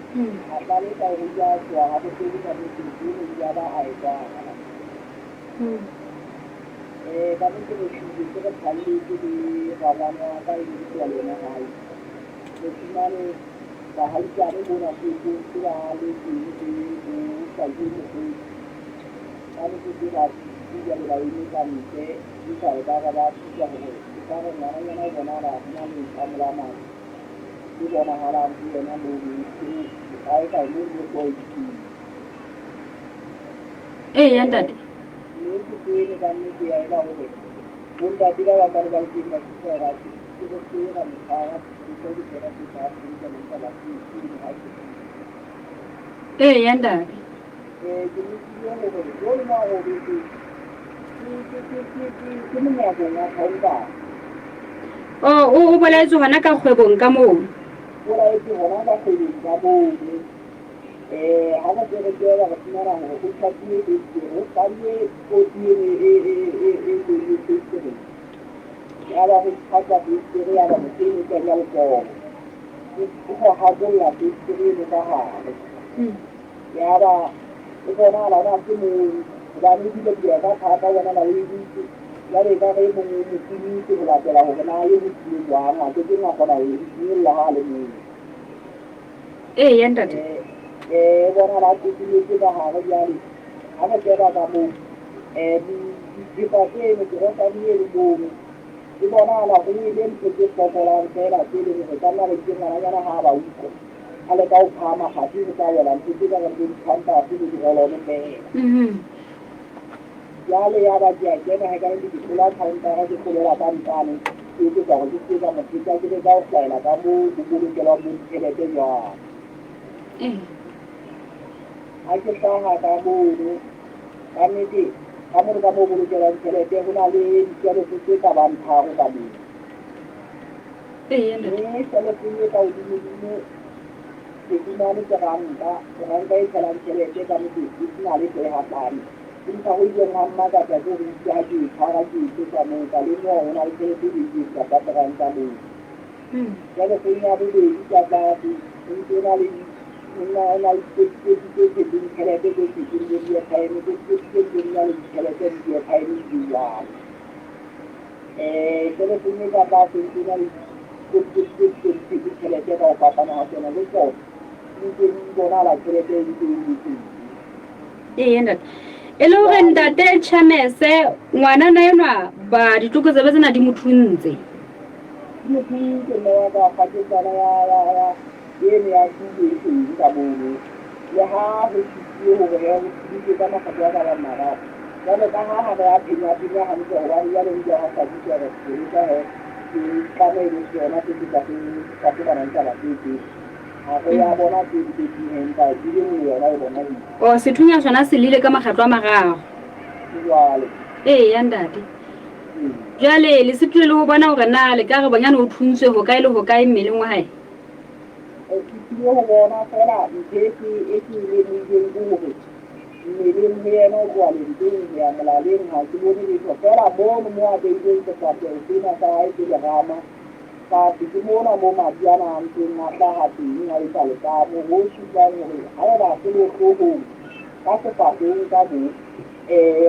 A hlalosa hore o ile a tsoha habohloko ka nnete ntho eno o ile a ba a e kwala. Ka nnete re hlile se re phalletse le rangwane wa ka e ne ke tloha le yena hae. Re fumane bahaisane mona toropong se ba le teng le bo Ntate Mokgotsi. Ka nnete se ba fihlile jwale ba eme ka ntle empa ekare ba sitwa hore ekare ngwananyana o bonahala ho na le leqhamo la madi le bonahalang ho yena mono kae kae moo mo hlooho e teng. Eya ntate. Mme ke ene ka nnete ya eba hore bontate ba bang ba ne ba le teng ba thusa hore atjhe ke re se ra mo tshwara se ke tsona se sa sebetsa le taba se se le ha ke. Eya ntate. Ke lekile hore jwale mo a robetseng ke monyakong wa counter. Oh, o bolaetswe hona ka kgwebong ka moo. Bolaetswe hona ka kgwebong ka moo. Ha re ntse re sheba re fumana hore o tjhapuwe fesetere, ho hlajuwe kotsi eno e loileng fesetereng. Yaba ho tjhakwa fesetere yaba motho eno o kenya letsoho. O hakolla fesetere eno ka hare. Yaba o bonahala hore ha se mong hobane o dula dula ka thata, o bonahala o e dutse. Jwale ekare e mong o mo timetse ho latela hore na eo o tlile jwang, a ke keng a kgona ho e finyella ha a le mong. Eya ntate. O bonahala a qetelletse ka hare jwale. Ha re sheba ka moo, dithepa tseno, grocery eno mono, e bonahala ho wele ntho tse fokolang feela tse leng hore ka nna ba itse ngwananyana ha a ba utlwa a leka ho phahama kgathi ho tla wela ntho tse ka reng bo di-pampers le di-roll-on feela. Jwale yaba ke a kena he ka nnete ke tlola counter-a ke tlolela ka nqane ke etsetsa hore ke se ka mo pheta ke leka ho hlahela ka moo ho bolokelwang bo ditjhelete jwalo. Ha ke hlaha ka mono ka nnete ka mono ka moo bolokelwang tjhelete ho na le ditjhelete tse ka bang tharo ka moo. Mme tjheleteng e ka hodimodimo ke fumane teranka, teranka e tshelang tjhelete ka nnete e sena letho e hahlane. Empa ho ileng ha mmakatsa ke hore eitse ha ke e tshwara ke e tlosa moo, ka lemoha hore ho na le tjhelete e beilweng tlasa teranka moo. Jwale kgweding ya bobedi ka tlase ho ntse ho na le ho na ho na le dikotikoti tse tshetseng tjhelete tse tshetseng bo di-airtime, kotikoti tse ntseng di na le ditjhelete le di-airtime di le jwalo. Tjheleteng e ka tlase ho ntse ho na le dikotikoti tse ntseng di tshetse tjhelete ka ho fapana ha tsona le tsona di ntse di bonahala tjhelete e ntse e le teng. Ee ntate. E le hore ntate Chemese ngwanana enwa ba ditlokotsebe tsena di mo thuntse. Di mo thuntse mme wa ka kgaketsana ya ya ya eno ya tulo e teng ka mono. Le ha ho supuwe hore he ho thuditswe ka makgetlo a ka bang mararo. Jwale ka ha ha re a phenya phenya hantle hobane jwale ho ile ha hlakiswa hore sepolesa he se tlameha e be sona se se se hlahlobana le taba tse teng. Ha re ya bona tse dikotsing he empa e le nngwe yona e bonahetse. Oh, sethunya sona se lile ka makgetlo a mararo. Ke jwalo. Eya ntate. Jwale le sitile le ho bona hore na le ka re bonyane o thuntswe hokae le hokae mmeleng wa hae? Re sitile ho bona feela ntho e ke e ke e lemohileng ke hore mmeleng ho yena ho tloha lenteng ho ya molaleng ha ke bone letho feela mono mo a beileng sefahleho sena sa hae se lerama fatshe ke mona mo madi ana a ntseng a hlaha teng a etsa letamo ho supang hore haeba se le hloohong ka sefahlehong ka mo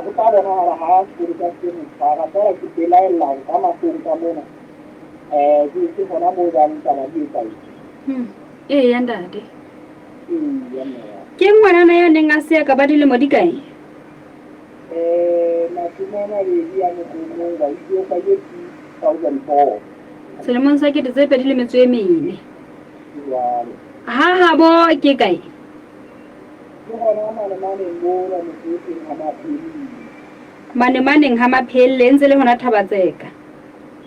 ho tla bonahala ha sepolesa se mo tshwara feela ke belaella hore ka mahlong ka mona ke hona moo jwang taba di etsahetse. Eya ntate. Eya mme. Ke ngwanana ya neng a se a ka ba dilemo di kae? 21 ba itse o hlahile 2004. Selemong sa 2004. Jwalo. Ha habo ke kae? Ke hona manemaneng mona motseng ha Maphelle. Manemaneng ha Maphelle e ntse le hona Thabatseka.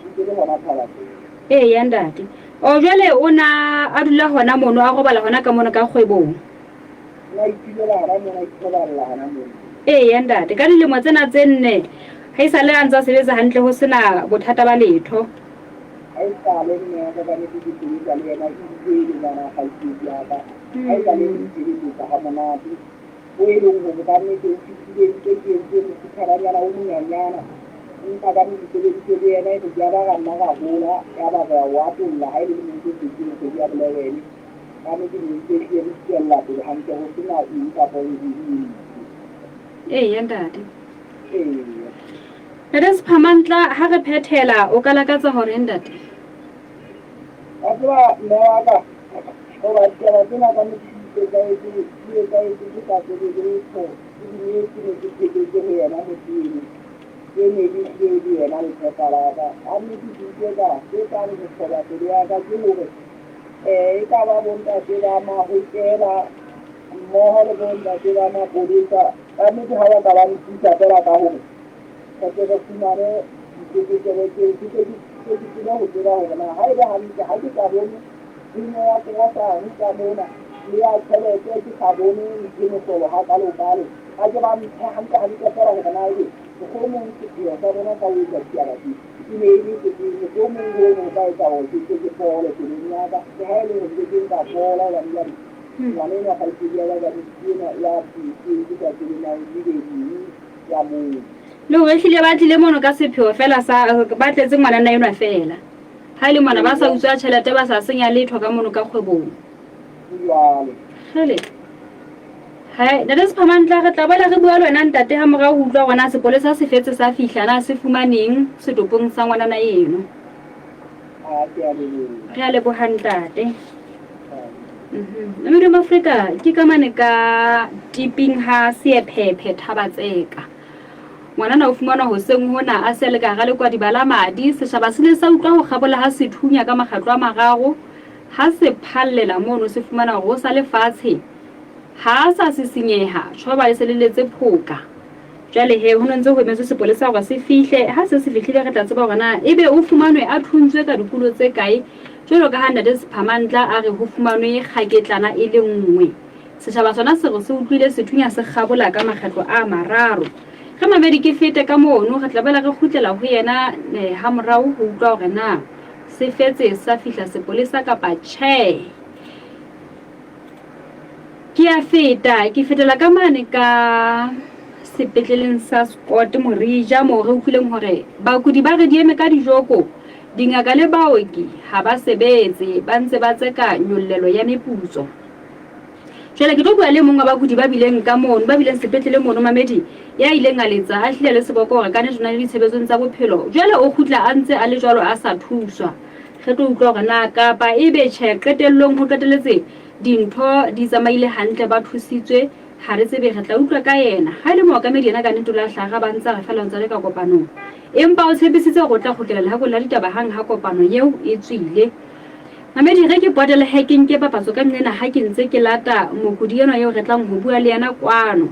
Ntse le hona Thabatseka. Eya ntate. O jwale o na a dula hona mono a robala hona ka mono ka kgwebong. O a itulela hona mono a ithoballa hona mono. Eya ntate, ka dilemo tsena tse nne ha esale a ntse a sebetsa hantle ho sena bothata ba letho. Ha esale mme wa ka ka nnete ke sebetsa le yena ebile e le ngwana kgaitsedi ya ka. Ha esale re itshebeletsa ha monate. Ho e leng hore ka nnete o fihlile ntse ke entse mofutharanyana o monyanyana. Empa ka nnete ke sebeditse le yena ene ya ba ra nna ra hola ya ba re a o atolla ha e le lemong tse setseng kgwedi ya bolebene. Ka nnete ne ntse hlile re tswella pele hantle ho sena eng kapa eng e mpe. Eya ntate. Eya. Ntate Sephamantla, ha re phethela o ka lakatsa hore ntate? Wa tseba mme wa ka, hoba ditaba tsena ka nnete di etsahetse, di etsahetse ke sa tsebe letho, ebile ke ne ke tshepetse ho yena motho eno. Ke ne ke hlile le yena lethepa la ka. Ka nnete ke utlwe ka se tlang ho thoba pelo ya ka ke hore eh e ka ba bontate ba mahokela mmoho le bontate ba mapolesa ka nnete ha ba ka ba nthusa fela ka hore re tle re fumane ditlokotsebe tseo ke tle ke ke tsebe ho tseba hore na ha e le hantle ha ke sa bone tshenyo ya korosari ka mona le ya tjhelete ke sa bone ntho e mohlolo hakalo-kalo a ke ba mphe hantle hantle fela hore na ebe mohlomong sepheo sa bona sa ho etsa ditaba tse e ne e le sefeng mohlomong hono ho ka etsa hore ke tle ke fole pelong ya ka le ha e le hore nke ke nka fola hobane jwale ngwana enwa kgaitsedi ya ka jwale ke enwa ya phetseng ke sa tsebe na e be eng ya moo. Le hore ehlile ba tlile mono ka sepheo fela sa ba tletse ngwanana enwa fela. Ha e le mona ba sa utswa tjhelete ba sa senya letho ka mono ka kgwebong. Ho jwalo. Kgele. Hai, Ntate Sephamantla re tla boela re bua le wena ntate ha morao ho utlwa hore na sepolesa se fetse sa fihla na se fumaneng setopong sa ngwanana eno. A ke a leboha. Re a leboha ntate. Mmino Afrika ke ka mane ka tiping ha Seephephe Thabatseka. Ngwanana o fumanwa hoseng hona a se le ka hara lekwadiba la madi. Setjhaba se ile sa utlwa ho kgabola ha sethunya ka makgetlo a mararo. Ha se phallela mono se fumana hore o sa le fatshe. Ha a sa sisinyeha, tjhoba e se le letse phoka. Jwale he, ho no ntse ho emetswe sepolesa hore se fihle. Ha se se fihlile re tla tseba hore na ebe o fumanwe a thuntswe ka dikulo tse kae, jwalo ka ha Ntate Sephamantla a re ho fumanwe kgaketlana e le nngwe. Setjhaba sona se re se utlwile sethunya se kgabola ka makgetlo a mararo. Re mamedi ke fete ka mono, re tla boela re kgutlela ho yena hamorao ho utlwa hore na se fetse sa fihla sepolesa kapa tjhe. Ke a feta, ke fetela ka mane ka sepetleleng sa Scott Morija moo re utlwileng hore bakudi ba re di eme ka dijoko, dingaka le baoki ha ba sebetse, ba ntse ba tseka nyollelo ya meputso. Jwale ke tlo bua le mong wa bakudi ba bileng ka mono, ba bileng sepetlele mono mamedi, ya ileng a letsa a hlile le seboko hore ka nnete o na le ditshebetsong tsa bophelo. Jwale o kgutla a ntse a le jwalo a sa thuswa. Re tlo utlwa hore na kapa ebe tjhe qetellong ho qeteletse dintho di tsamaile hantle ba thusitswe ha re tsebe re tla utlwa ka yena. Ha e le mookamedi yena ka nnete o la hlaha ba ntsa re fela o ntsa le ka kopanong. Empa o tshepisitse hore o tla kgutlela lehakong la ditaba hang ha kopano eo e tswile. Mamedi re ke potele he ke nke papatso ka nqena ha ke ntse ke lata mokudi enwa eo re tlang ho bua le yena kwano.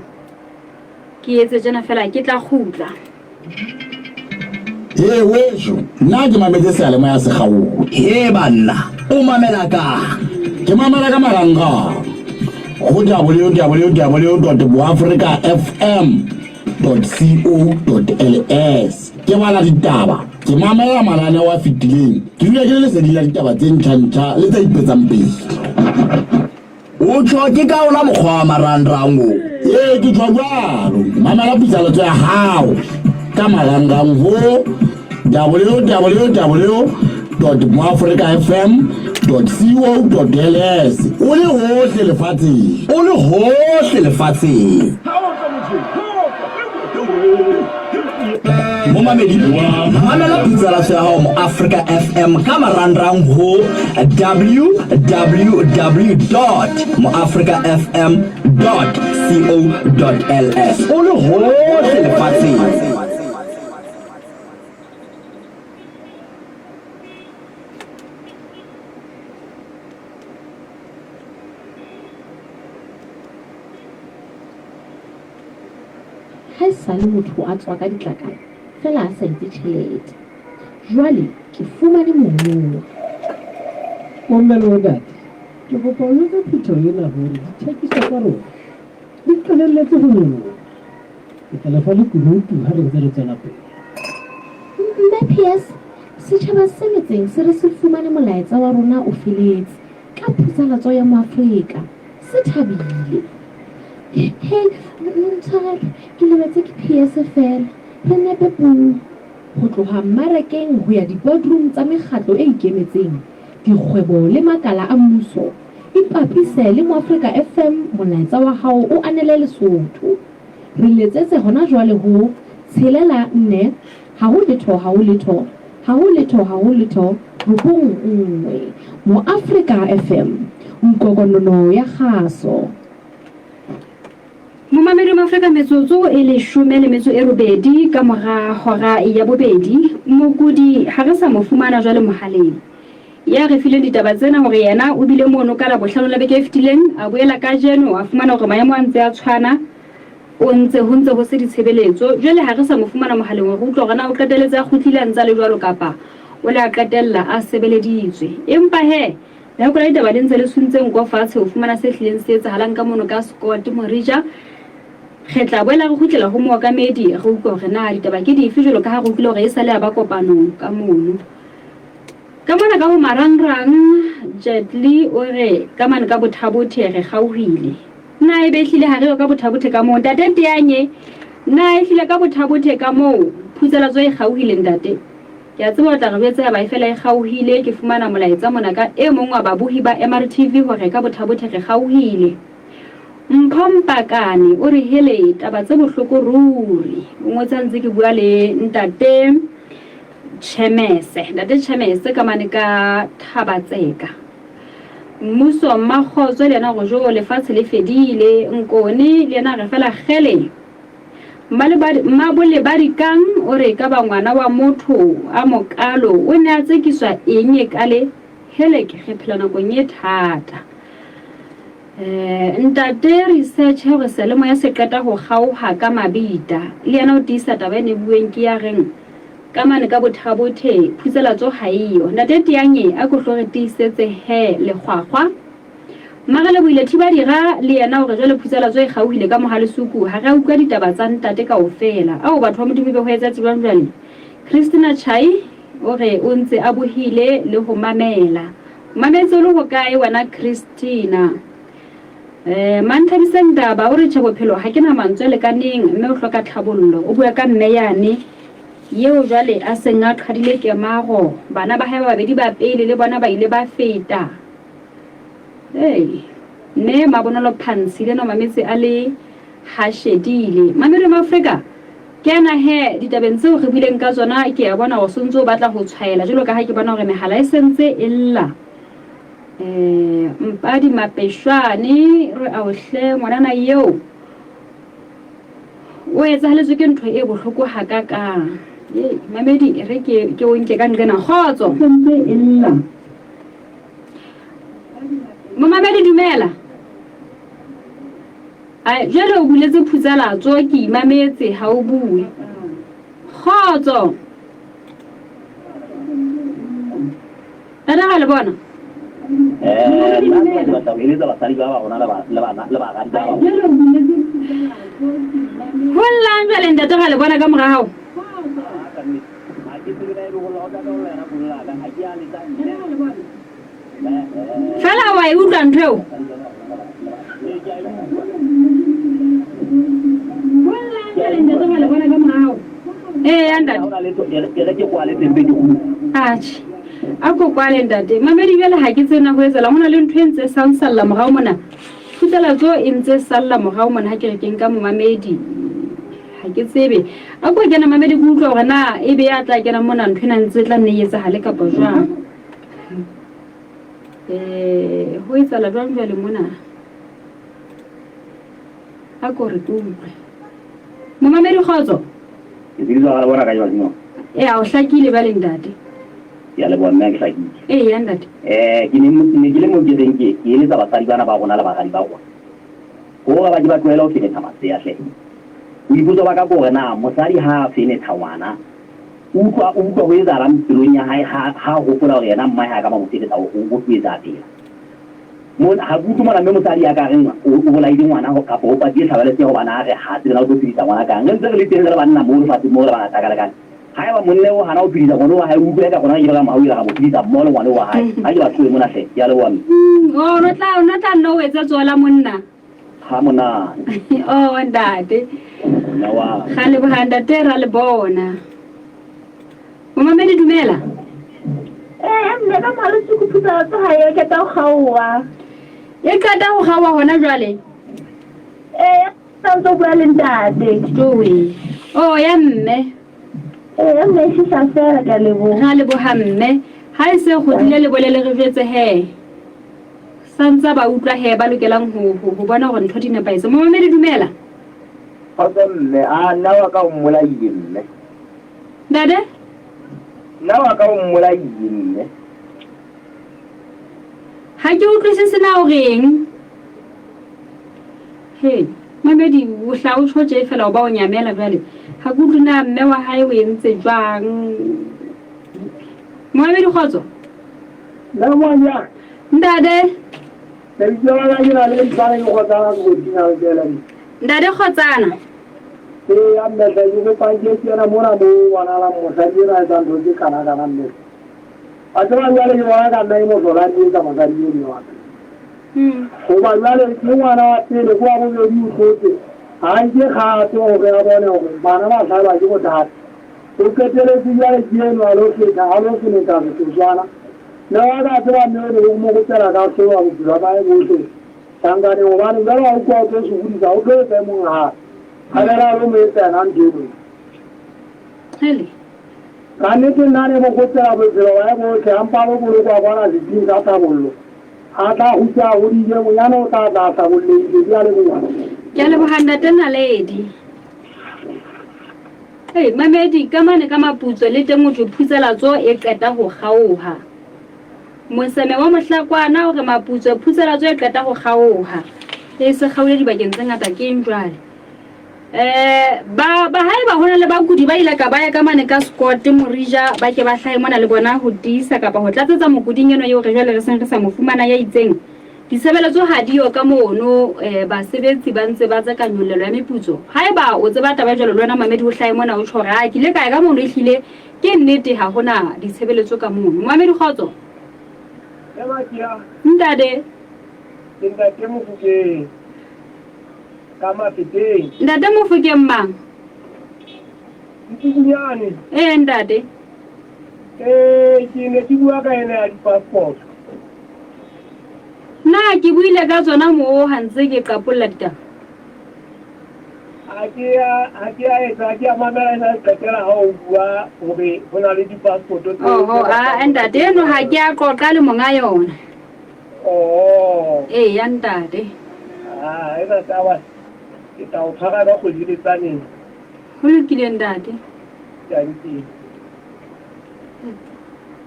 Ke etse tjena fela ke tla kgutla. Hee weso, nna ke mametse seyalemoya se kgaoha. Hee banna, o mamela kang? Ke mamela ka marangrang go www dot boafrikafm dot co dot ls. Ke bala ditaba, ke mamela mananeo a fetileng, ke dula ke le leseding la ditaba tse ntjha-ntjha le tse ipetsang pele. O tjho ke ka ona mokgwa wa marangrang o? Ee, ke tjho jwalo. Mamela pitsaletso ya hao ka marangrang ho www dot moafrikafm dot co dot ls o le hohle lefatsheng. O le hohle lefatsheng. Momamedi, mamela putsalatso ya hao mo Africa FM ka marangrang ho www dot moafricafm dot co dot ls o le hohle lefatsheng. Ha esale motho a tswa ka ditlakala feela a sa etse tjhelete. Jwale ke fumane monowa. Bomme le bontate, ke kopa ho jwetsa phutheho ena hore dithekiso tsa rona di qalelletse ho nyoloha. Ke tla le fa lekunutu ha re ntse re tswela pele. Mme Pierce, setjhaba se metseng se re se fumane molaetsa wa rona o feletse ka phusalatso ya Moafrika. Se thabile. Hei, ntshwarele, ke lebetse ke PS feela. Re nepe puo. Ho tloha mmarakeng ho ya di-boardroom tsa mekgatlo e ikemetseng, dikgwebo le makala a mmuso, e Ipapise le Moafrika FM molaetsa wa hao o anele Lesotho. Re letsetse hona jwale ho, tshelela nne, ha ho letho ha ho letho, ha ho letho ha ho letho, robong nngwe. Moafrika FM, nkokonono ya kgaso. Momamedi wa Afrika metsotso e leshome le metso e robedi ka mora hora ya bobedi. Mokudi ha re sa mo fumana jwale mohaleng. Ya re fileng ditaba tsena hore yena o bile mono ka Labohlano la beke e fetileng, a boela kajeno a fumana hore maemo a ntse a tshwana, o ntse ho ntse ho se ditshebeletso. Jwale ha re sa mo fumana mohaleng hore re utlwe hore na o qetelletse a kgutlile a ntse a le jwalo kapa o le a qetella a sebeleditswe. Empa he, lehoko la ditaba le ntse le suntse nko fatshe ho fumana se hlileng se etsahalang ka mono ka Scott Morija. Re tla boela re kgutlela ho mookamedi re utlwe hore na ditaba ke dife jwalo ka ha re utlwile hore esale a ba kopanong ka mono. Ka mona ka ho marangrang, Jetli o re ka mane ka Bothabothe re kgaohile. Na ebe ehlile ha re yo ka Bothabothe ka moo? Ntate Teanye, na ehlile ka Bothabothe ka moo phutsalatso e kgaohile ntate? Ke a tseba o tla re jwetsa yaba e fela e kgaohile. Ke fumana molaetsa mona ka e mong wa babohi ba MRTV hore ka Bothabothe re kgaohile. Mpho Mpakane o re hele taba tse bohloko ruri. O ngotse a ntse ke bua le ntate Tjhemese, Ntate Tjhemese ka mane ka Thabatseka. Mmuso Mmakgotso le yena gore jo lefatshe le fedile. Nkone le yena re fela kgele. Mmabole ba dikang o re ka ba ngwana wa motho a mokalo o ne a tsekiswa eng e kale helek re phela nakong e thata. Eh, ntate research hore seyalemoya se qeta ho kgaoha ka mabita. Le yena o tiisa taba e ne bueng ke ya reng ka mane ka Bothabothe phutselatso ha eyo. Ntate Teanye a ko hlo re tiisetse he lekgwakgwa. Mmarelebohile Thibadira le yena o re jwale phutselatso e kgaohile ka Mohalesuku ha re a utlwa ditaba tsa ntate kaofela. Ao batho ba Modimo ebe ho etsahetse jwang jwale? Christina Chai o re o ntse a bohile le ho mamela. O mametse o le hokae wena Christina? Eh, Manthabiseng Ndaba o re tjhe bophelo ha ke na mantswe a lekaneng mme o hloka tlhabollo. O bua ka mme yane yeo jwale a seng a qhadile kemaro. Bana ba hae ba babedi ba pele le bona ba ile ba feta. Hey, mme Mabonolo Phansi le ena o mametse a le Hashedile. Mamedi wa Maafrika, ke ana he ditabeng tseo re buileng ka tsona ke a bona hore sontse o batla ho tshwaela jwalo ka ha ke bona hore mehala e sentse e lla. Eh, Mpadi Mapeshwane re ao hle ngwanana eo o etsahaletswe ke ntho e bohloko hakakang. Ee, mamedi e re ke ke o nke ka nqena kgotso. Sentse e lla. Momamedi dumela. Ai, jwale o buletse phutsalatso, ke imametse, ha o bue. Kgotso! Tata ga le bona? Eh, nna ke batla ho eletsa basadi ba ba rona le ba le bana le baradi ba ba. Ho llang jwale ntate ga le bona ka mora hao? Fela wa e utlwa ntho eo? Ee, ya ntate. Atjhe. A ko kwale ntate. Mamedi jwale ha ke tsena ho etsahala ho na le ntho e ntse sansalla morao mona. Phutsalatso e ntse salla morao mona ha ke re ke nka momamedi. Ha ke tsebe. A ko kena mamedi ke utlwa hore na ebe ya tla kena mona ntho ena ntse tla nne e etsahale kapa jwang. Eh, ho etsahala jwang jwale mona? A ko re ke utlwe. Momamedi kgotso. Ke tsebisa ga le bona ka jwang no. Ee, a o hlakile bale ntate. Ke a leboha mme ke hlakile. Ee, ya ntate. Eh, ke ne ne ke le mo ke reng ke ke eletsa basadi bana ba rona le baradi ba rona. Hore ba ke ba tlohele ho fenetha masea hle. Boipotso ba ka ke hore na mosadi ha a fenetha ngwana O utlwa, o utlwa ho etsahalang pelong ya hae ha, ha a hopola hore yena mmae ha a ka ba mo fetsetsa o, o tlo etsa pela. Mo, ha ke utlwe mona mme mosadi ya ka reng o, o bolaile ngwana ho, kapa o patile tlhabaletse hobane a re ha tsebe na o tlo phedisa ngwana kang. Re ntse re le teng re le banna moo lefatsheng moo re le bangata ka lekane. Haeba monna eo o hana ho phedisa ngwana wa hae, o utlwe eka rona re ke be ra mo hauhela ra mo phedisa mmoho le ngwana wa hae. Ha ke ba tlohe mona hle. Ke a leboha mme. Oh, o no tla, o no tla nna o etse tsoho la monna. Ha monate. Oh, ntate. Monna wa. Ga leboga ntate ra le bona. Momamedi dumela. Eh, mme ka malotse go phutsa tsa hae ke tsa gaowa. E qeta ho kgaoha hona jwale? Ee, sa ntse o bua le ntate. Joe. Oh, ya mme. Ee, mme e fihla fela, ke a leboha. Ra leboha mme. Ha e se kgutlile le bolele re jwetse he. Sa ntsa ba utlwa he ba lokelang ho ho ho bona hore ntho di nepahetse. Momamedi dumela. Kgotso mme, a nna wa ka o mmolaile mme. Ntate? Nna wa ka o mmolaile mme. Ha ke utlwisise na o reng. He, mamedi o hla o tjho tje fela o ba o nyamela jwale. Ha ke utlwe na mme wa hae o entse jwang. Momamedi kgotso. Nna ngwana. Ntate. Lebitso la ka ke na le Mpane ke kgotsana ke botina le tsela. Ntate kgotsana. Ee, ya mme hle ke kopa ke kena mona mo bonalang mosadi ena a etsang ntho tse kana kana mme. Wa tseba jwale ke bona ka nna ke mohlola a di etsa mosadi eno wa ka. Hoba jwale ke ngwana wa pele ke wa bobedi o hlotse. Ha a nke kgato hore a bone hore bana ba hlahelwa ke bothata. O qeteletse jwale ke eno a lo feta a lo fenetha setotswana. Mme wa ka a tseba mme o ne o mo kopela ka hlolwa bophelo ba hae bohle tjhankaneng hobane jwale ha o tloha o tlo sokodisa o tlo etsa e mong hape. Thabela a lo mo etsa yena ntho eno. Hele. Ka nnete nna ne mo kopela bophelo ba hae bohle a mpa lo bolokwa kwana setsing sa tlhabollo. A tla kgutla a hodile bonyane o tla tla a hlabollehile. Ke a leboha. Ke a leboha Ntate Naledi. Hey, mamedi ka mane ka maputso le teng o thwe phutselatso e qeta ho kgaoha. Moseme wa mohlakwana o re maputso phutselatso e qeta ho kgaoha. E se kgaole dibakeng tse ngata ke eng jwale? Eh, ba ba haeba ho na le bakudi ba ile ka ba ya ka mane ka Scott Morija ba ke ba hlahe mona le bona ho tiisa kapa ho tlatsetsa mokuding eno eo re jwale re seng re sa mo fumana ya itseng. Ditshebeletso ha di yo ka mono, eh, basebetsi ba ntse ba tseka nyollelo ya meputso. Haeba o tseba taba e jwalo le wena mamedi o hlahe mona o tjho hore a ke ile ka ya ka mono ehlile ke nnete ha hona ditshebeletso ka mono. Momamedi kgotso. Ntate. Ke ntate Mofokeng ka Mafeteng. Ntate Mofokeng mang? Ntsikunyane. Ee ntate. Ee, ke ne ke bua ka ena ya di-passport. Na ke buile ka tsona moo ha ntse ke qapolla ditaba? Ha ke ya ha ke ya etsa ha ke ya mamela ena qetela ha o bua hore ho na le di-passport tse. Oho, a ntate eno ha ke a qoqa le monga yona. Oh. Ee ya ntate. Ah, ena taba ke tla o tshwara ka kgwedi le tsaneng. Ho lokile ntate. Dankie.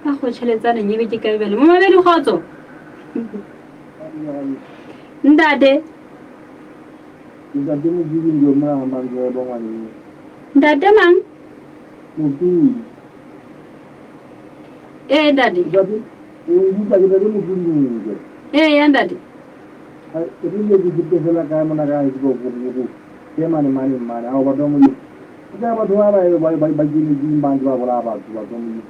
Ka kgotjheletsaneng ebe ke kae bjale? Momamedi kgotso. Ntate. Ntate Motudi ndi mona mantswe ba ngwaneng. Ntate mang? Motudi. Ee ntate. Ntate, o nkutlwa ke ntate Motudi ntle. Ee ya ntate. Ke rile ke fete fela kae mona kae ke go go go. Ke mane mane mane ao batho ba Modimo. Ke ka batho ba ba ba ba kenetseng ba ntse ba bolaya batho batho ba Modimo.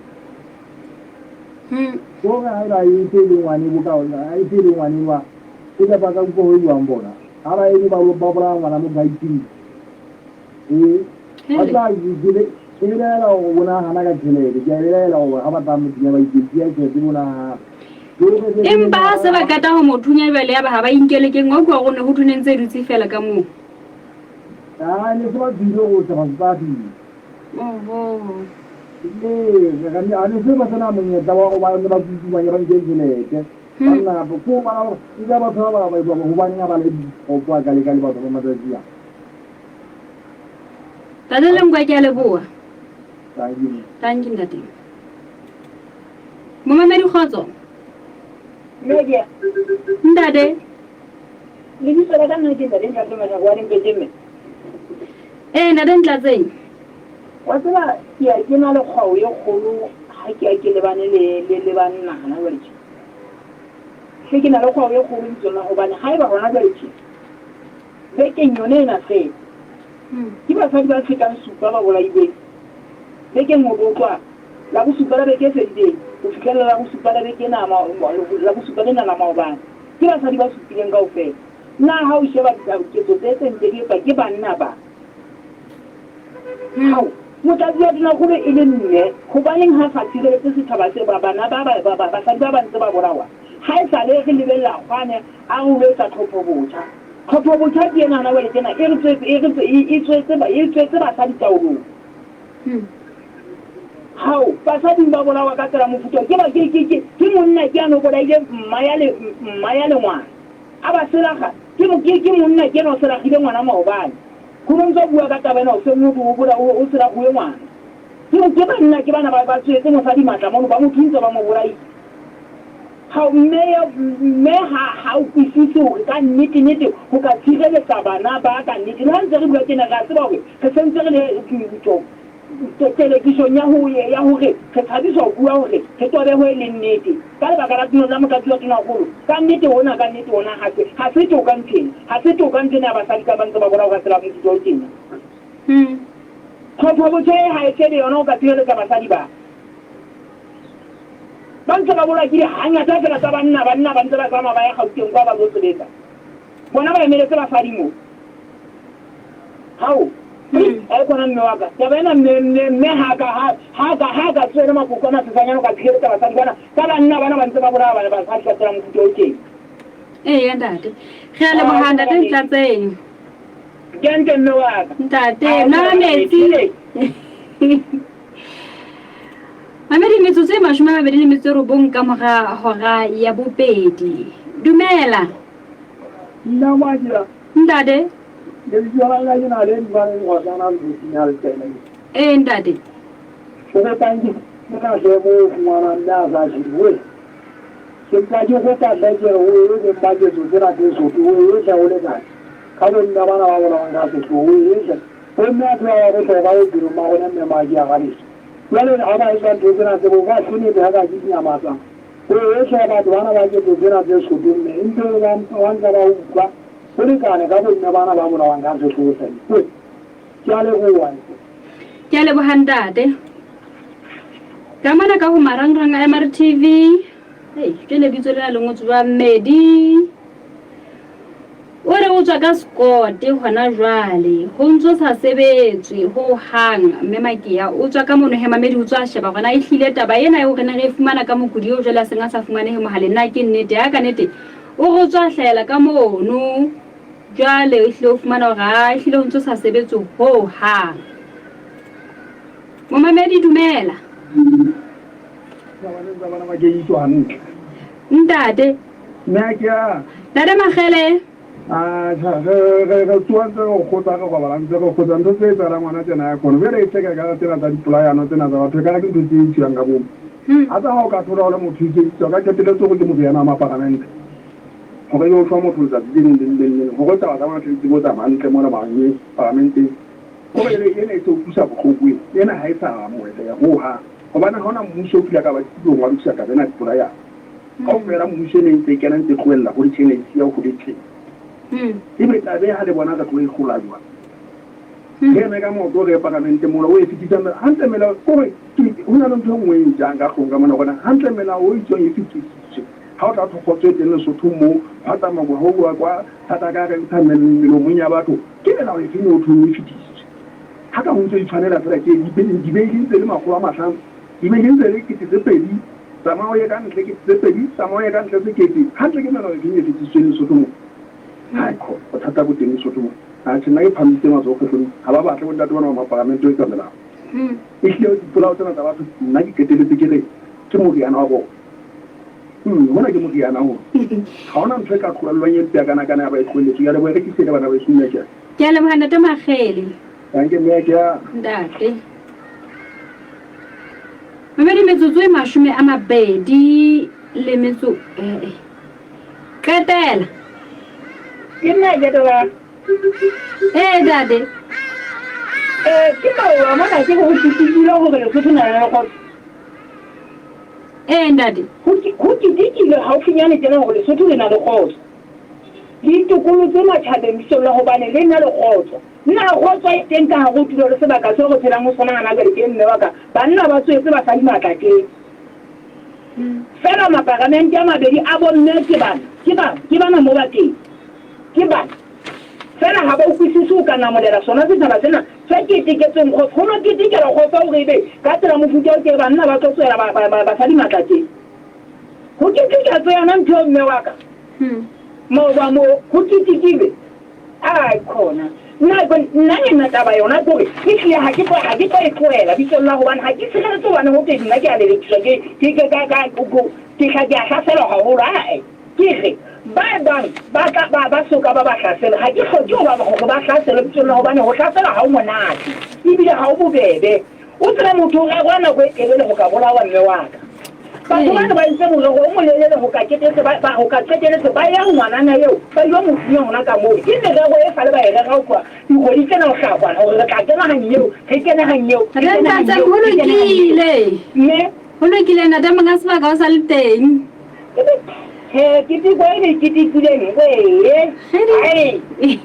Ko re haeba e se e le ngwane bo ka e se e le ngwane wa o tla ba ka utlwa ho buang bona. Ha ba eme ba ba bolaya ngwana motho a itshedile. Ee. Ba tla ke ke belaela hore o nahana ka tjhelete. Ke a belaela hore ha ba tla mo thunya ba itse ke ya tjhelete o nahana. Empa ha se ba qeta ho mo thunya jwale yaba ha ba inkele ke nngwe kwa go ne ho thuneng tse dutse fela ka moo. Ah, ne se ba tswile go tla ba tla fihla. Oho. Ee, a ne se ba sena monyetla wa go ba ne ba tsutsuanya ba nke tjhelete. Banna ko bona gore e ka batho ba ba ba hobaneng a ba le go ka le ka le batho ba matsatsi a. Tate Lengwe ke a leboha. Thank you. Thank you ntate. Momamedi kgotso. Media. Ntate. Lebitso la ka nna ke Ntate Ntlatse Mashako wa Lempetje mme. Ee ntate Ntlatseng. Wa tseba ke ya ke na le kgwao e kgolo ha ke ya ke lebane le le le banna hana jwale tje. Hle ke na le kgwao e kgolo bitsong la hobane haeba hona jwale tje bekeng yone ena feela ke basadi ba fetang supa ba bolailweng bekeng ho tloha la bosupa la beke e fedileng ho fihlela la bosupa la beke ena la bosupa lena la maobane. Ke basadi ba supileng kaofela. Na ha o sheba diketso tse tse ntse di etswa ke banna ba? Hao! Motlatsi wa Tonakgolo e le mme, hobaneng ha sa tshireletse setjhaba se ba bana ba ba ba basadi ba ba ntse ba bolawa? Ha e sale re lebella kgwane a re o lo etsa tlhopho botjha. Tlhopho botjha ke ena hona jwale tjena e re tswetse e re e tswetse e tswetse basadi taolong. Hao, basading ba bolawa ka tsela mofuta ke ba ke ke ke ke monna ke ano bolaile mma ya le mma ya le ngwana. A ba selaga ke ke ke monna ke ena o selagile ngwana maobane. Ho no ntso bua ka taba ena hoseng ho thwe o bola o selaguwe ngwana. Ke ke banna ke bana ba ba tswetse mosadi matla mono ba mo thuntse ba mo bolaile. Hao mme ya mme ha ha o kwisise hore ka nnete nete ho ka tshireletsa bana ba ka nnete. Le ha ntse re bua tjena re a tseba hore re sentse re le ntho telekisong ya ho ya hore re tshabiswa ho bua hore re tobe ho e leng nnete ka lebaka la la motlatsi wa tonakgolo. Ka nnete hona ka nnete hona ha se ha se toka ntho ena. Ha se toka ntho ena ya basadi ka ba ntse ba bolawa ka tsela ya mofuta o tjena. Tlhopho botjha e ha e fele yona ho ka tshireletsa basadi ba. Ba ntse ba bolawa ke dihangata feela tsa banna, banna ba ntse ba tsamaya ba ya Gauteng kwa ba lo sebetsa. Bona ba emeletse basadi mo. Hao, e khona mme wa ka. Taba ena mme mme mme ha ka ha ha ka ha ka tsoele makoko a masesanyana o ka tshireletsa basadi bana ka banna bana ba ntse ba bolaya bana basadi ka tsela mofuta o tjena. Eya ntate. Re a leboha ntate Ntlatseng. Ke hantle mme wa ka. Ntate, nwa metsi. Mamedi metsotso e 29 ka mora hora ya bobedi. Dumela. Nna Madia. Ntate. Lebitso la ka ke na le Mbareng Kgosana Leboting ya Letele. Ee ntate. O kopang ke fumana hle mo o fumanang mme a sa shebuwe. Ke mpa ke kopa hle ke re o e beng ba ketso tsena tse soto o e hle o lekane. Ka bo mme bana ba bolawang ka sehloho o e hle. Bo mme a tloha ba bohlokwa bophelong ba rona mme Madia ga leso. Jwale ha ba etsa ntho tsena tse bo ba senete ha ka ke dinyamatsa. O e hle batho bana ba ketso tsena tse soto mme empe ba ba ntse ba utlwa ho lekane ka bomme bana ba bolawang ka sehloho hle. Ke ke a leboha. Ke a leboha ntate. Ka mona ka ho marangrang a MRTV. Hey, ke lebitso lena le ngotswe jwang Medi. O re o tswa ka Scott hona jwale. Ho ntso sa sebetswe ho hang mme Makia o tswa ka mono he Mamedi o tswa sheba hore na ehlile taba ena eo re ne re e fumana ka mokudi eo jwale a seng a sa fumanehe mohaleng na ke nnete ya ka nete o re o tswa hlahela ka mono jwale ehlile o fumana hore a ehlile ho ntso sa sebetswe ho hang. Momamedi dumela. Ntate. Ntate Makgele. Atjha, re re re tsoha ntse re kgotsa re robala ntse re kgotsa ntho tse etsahalang ngwana tjena ya khona. Jwale e hleka ekare tsena tsa dipolayano tsena tsa batho ekare ke ntho tse etsuwang ka bomo. A tsa ha o ka thola o le motho itse o ka qetelletse hore ke moriana wa maparamente. Hore yo shwa motho letsatsi le leng le le leng hore taba tsa batho di tsebo tsamaya hantle mona paramenteng. Kore ene ena e se utlwisa bohloko ena. Ena ha e sa amoheleha ho hang. Hobane ha hona mmuso o kile ka ba tulong wa lokisa taba ena ya dipolayano. Kaofela mmuso e ne e ntse e kena ntse e tlohella ho le tjena e siya ho le tjena. Ebe taba e ha le bona re tlo e hlola jwang? Re eme ka maoto re ye paramente mola o e fetisang melao. Hantle melao kore ho na le ntho e nngwe e ntjang ka hloohong ka mona hore hantle melao e itswang e fetisitswe. Ha o tla thwe kgotso e teng Lesotho moo hwa tsamauwa ho uwa kwa thata ka re ntsha melomong ya batho. Ke melao efeng eo ho thweng e fetisitswe? Ha ka ho ntso itshwanela feela tje dibeili ntse e le 500, dibeili ntse e le 2000. Tsamaya o ye ka ntle 2000, tsamaya o ye ka ntle 1000. Hantle ke melao efeng e fetisitsweng Lesotho moo? Hai kho, bothata bo teng Lesotho moo. Atjhe nna ke phahamisitse matsoho kgetlong, ha ba batle bontate bana ba maparamente ho etsa melao. Ehlile dipolao tsena tsa batho nna ke qeteletse ke re ke moriana wa bona. Hona ke moriana hona. Ha hona ntho e ka tlohellwang e mpe hakana-kana ya ba e tlohelletswe. Ke a leboha, e re ke siele bana beso mme ke a. Ke a leboha Ntate Makgele. Danke mme ke a. Ntate. Mamedi metsotso e 20 le metso eh. Qetela. Ke nna Jetola. Ee ntate. Eh, ke maoa mona ke ho fihlile hore Lesotho na le kgotso. Ee ntate. Ho ketekile haufinyane tjena hore Lesotho le na le kgotso. Le itokolotse matjhabeng bitsong la hobane le na le kgotso. Na kgotso e teng ka hare ho tulo le sebaka seo re phelang ho sona hana jwale teng mme wa ka? Banna ba tsoetse basadi matla teng. Feela maparamente a mabedi a bomme ke bana, ke bana, ke bana mo ba teng. Ke bana. Feela ha ba utlwisise ho ka namolela sona setjhaba sena se keteketsweng kgotso. Ho no ketekelwa kgotso hore ebe ka tsela mofuta o tje banna ba tlo tswela basadi matla tje. Ho keteketswe yona ntho eo mme wa ka. Maoba moo ho ketekilwe. Ai khona. Nna nna ena taba yona ke hore ehlile ha ke tlo ha ke tlo e tlohela bitsong la hobane ha ke tshireletse hobane ho teng nna ke a lelekiswa ke ke ke ka ka ke hla ke a hlaselwa haholo ae. Ke re, ba bang ba tla ba ba so ka ba ba hlasela. Ha ke hloke ho ba hore ba hlaselwe bitsong la hobane ho hlasela ha ho monate, ebile ha ho bobebe. O tsebe motho o rerwa nako e telele ho ka bolawa mme wa ka. Batho bano ba entse morero o molelele ho ka ketetse ba, ba, ho ka qeteletse ba ya ho ngwanana eo, ba ilo mo thunya hona ka moo. Ke merero e sale ba e rera ho tloha dikgwedi tsena ho hlaha kwana, hore re tla kena hang eo, re kene hang eo, re Re kene hang ntate, eo, ho re kene hang eo. lokile. Mme Ho lokile, ntate monga sebaka o sa le teng. He, keteko e le ketekileng, wee. Ai.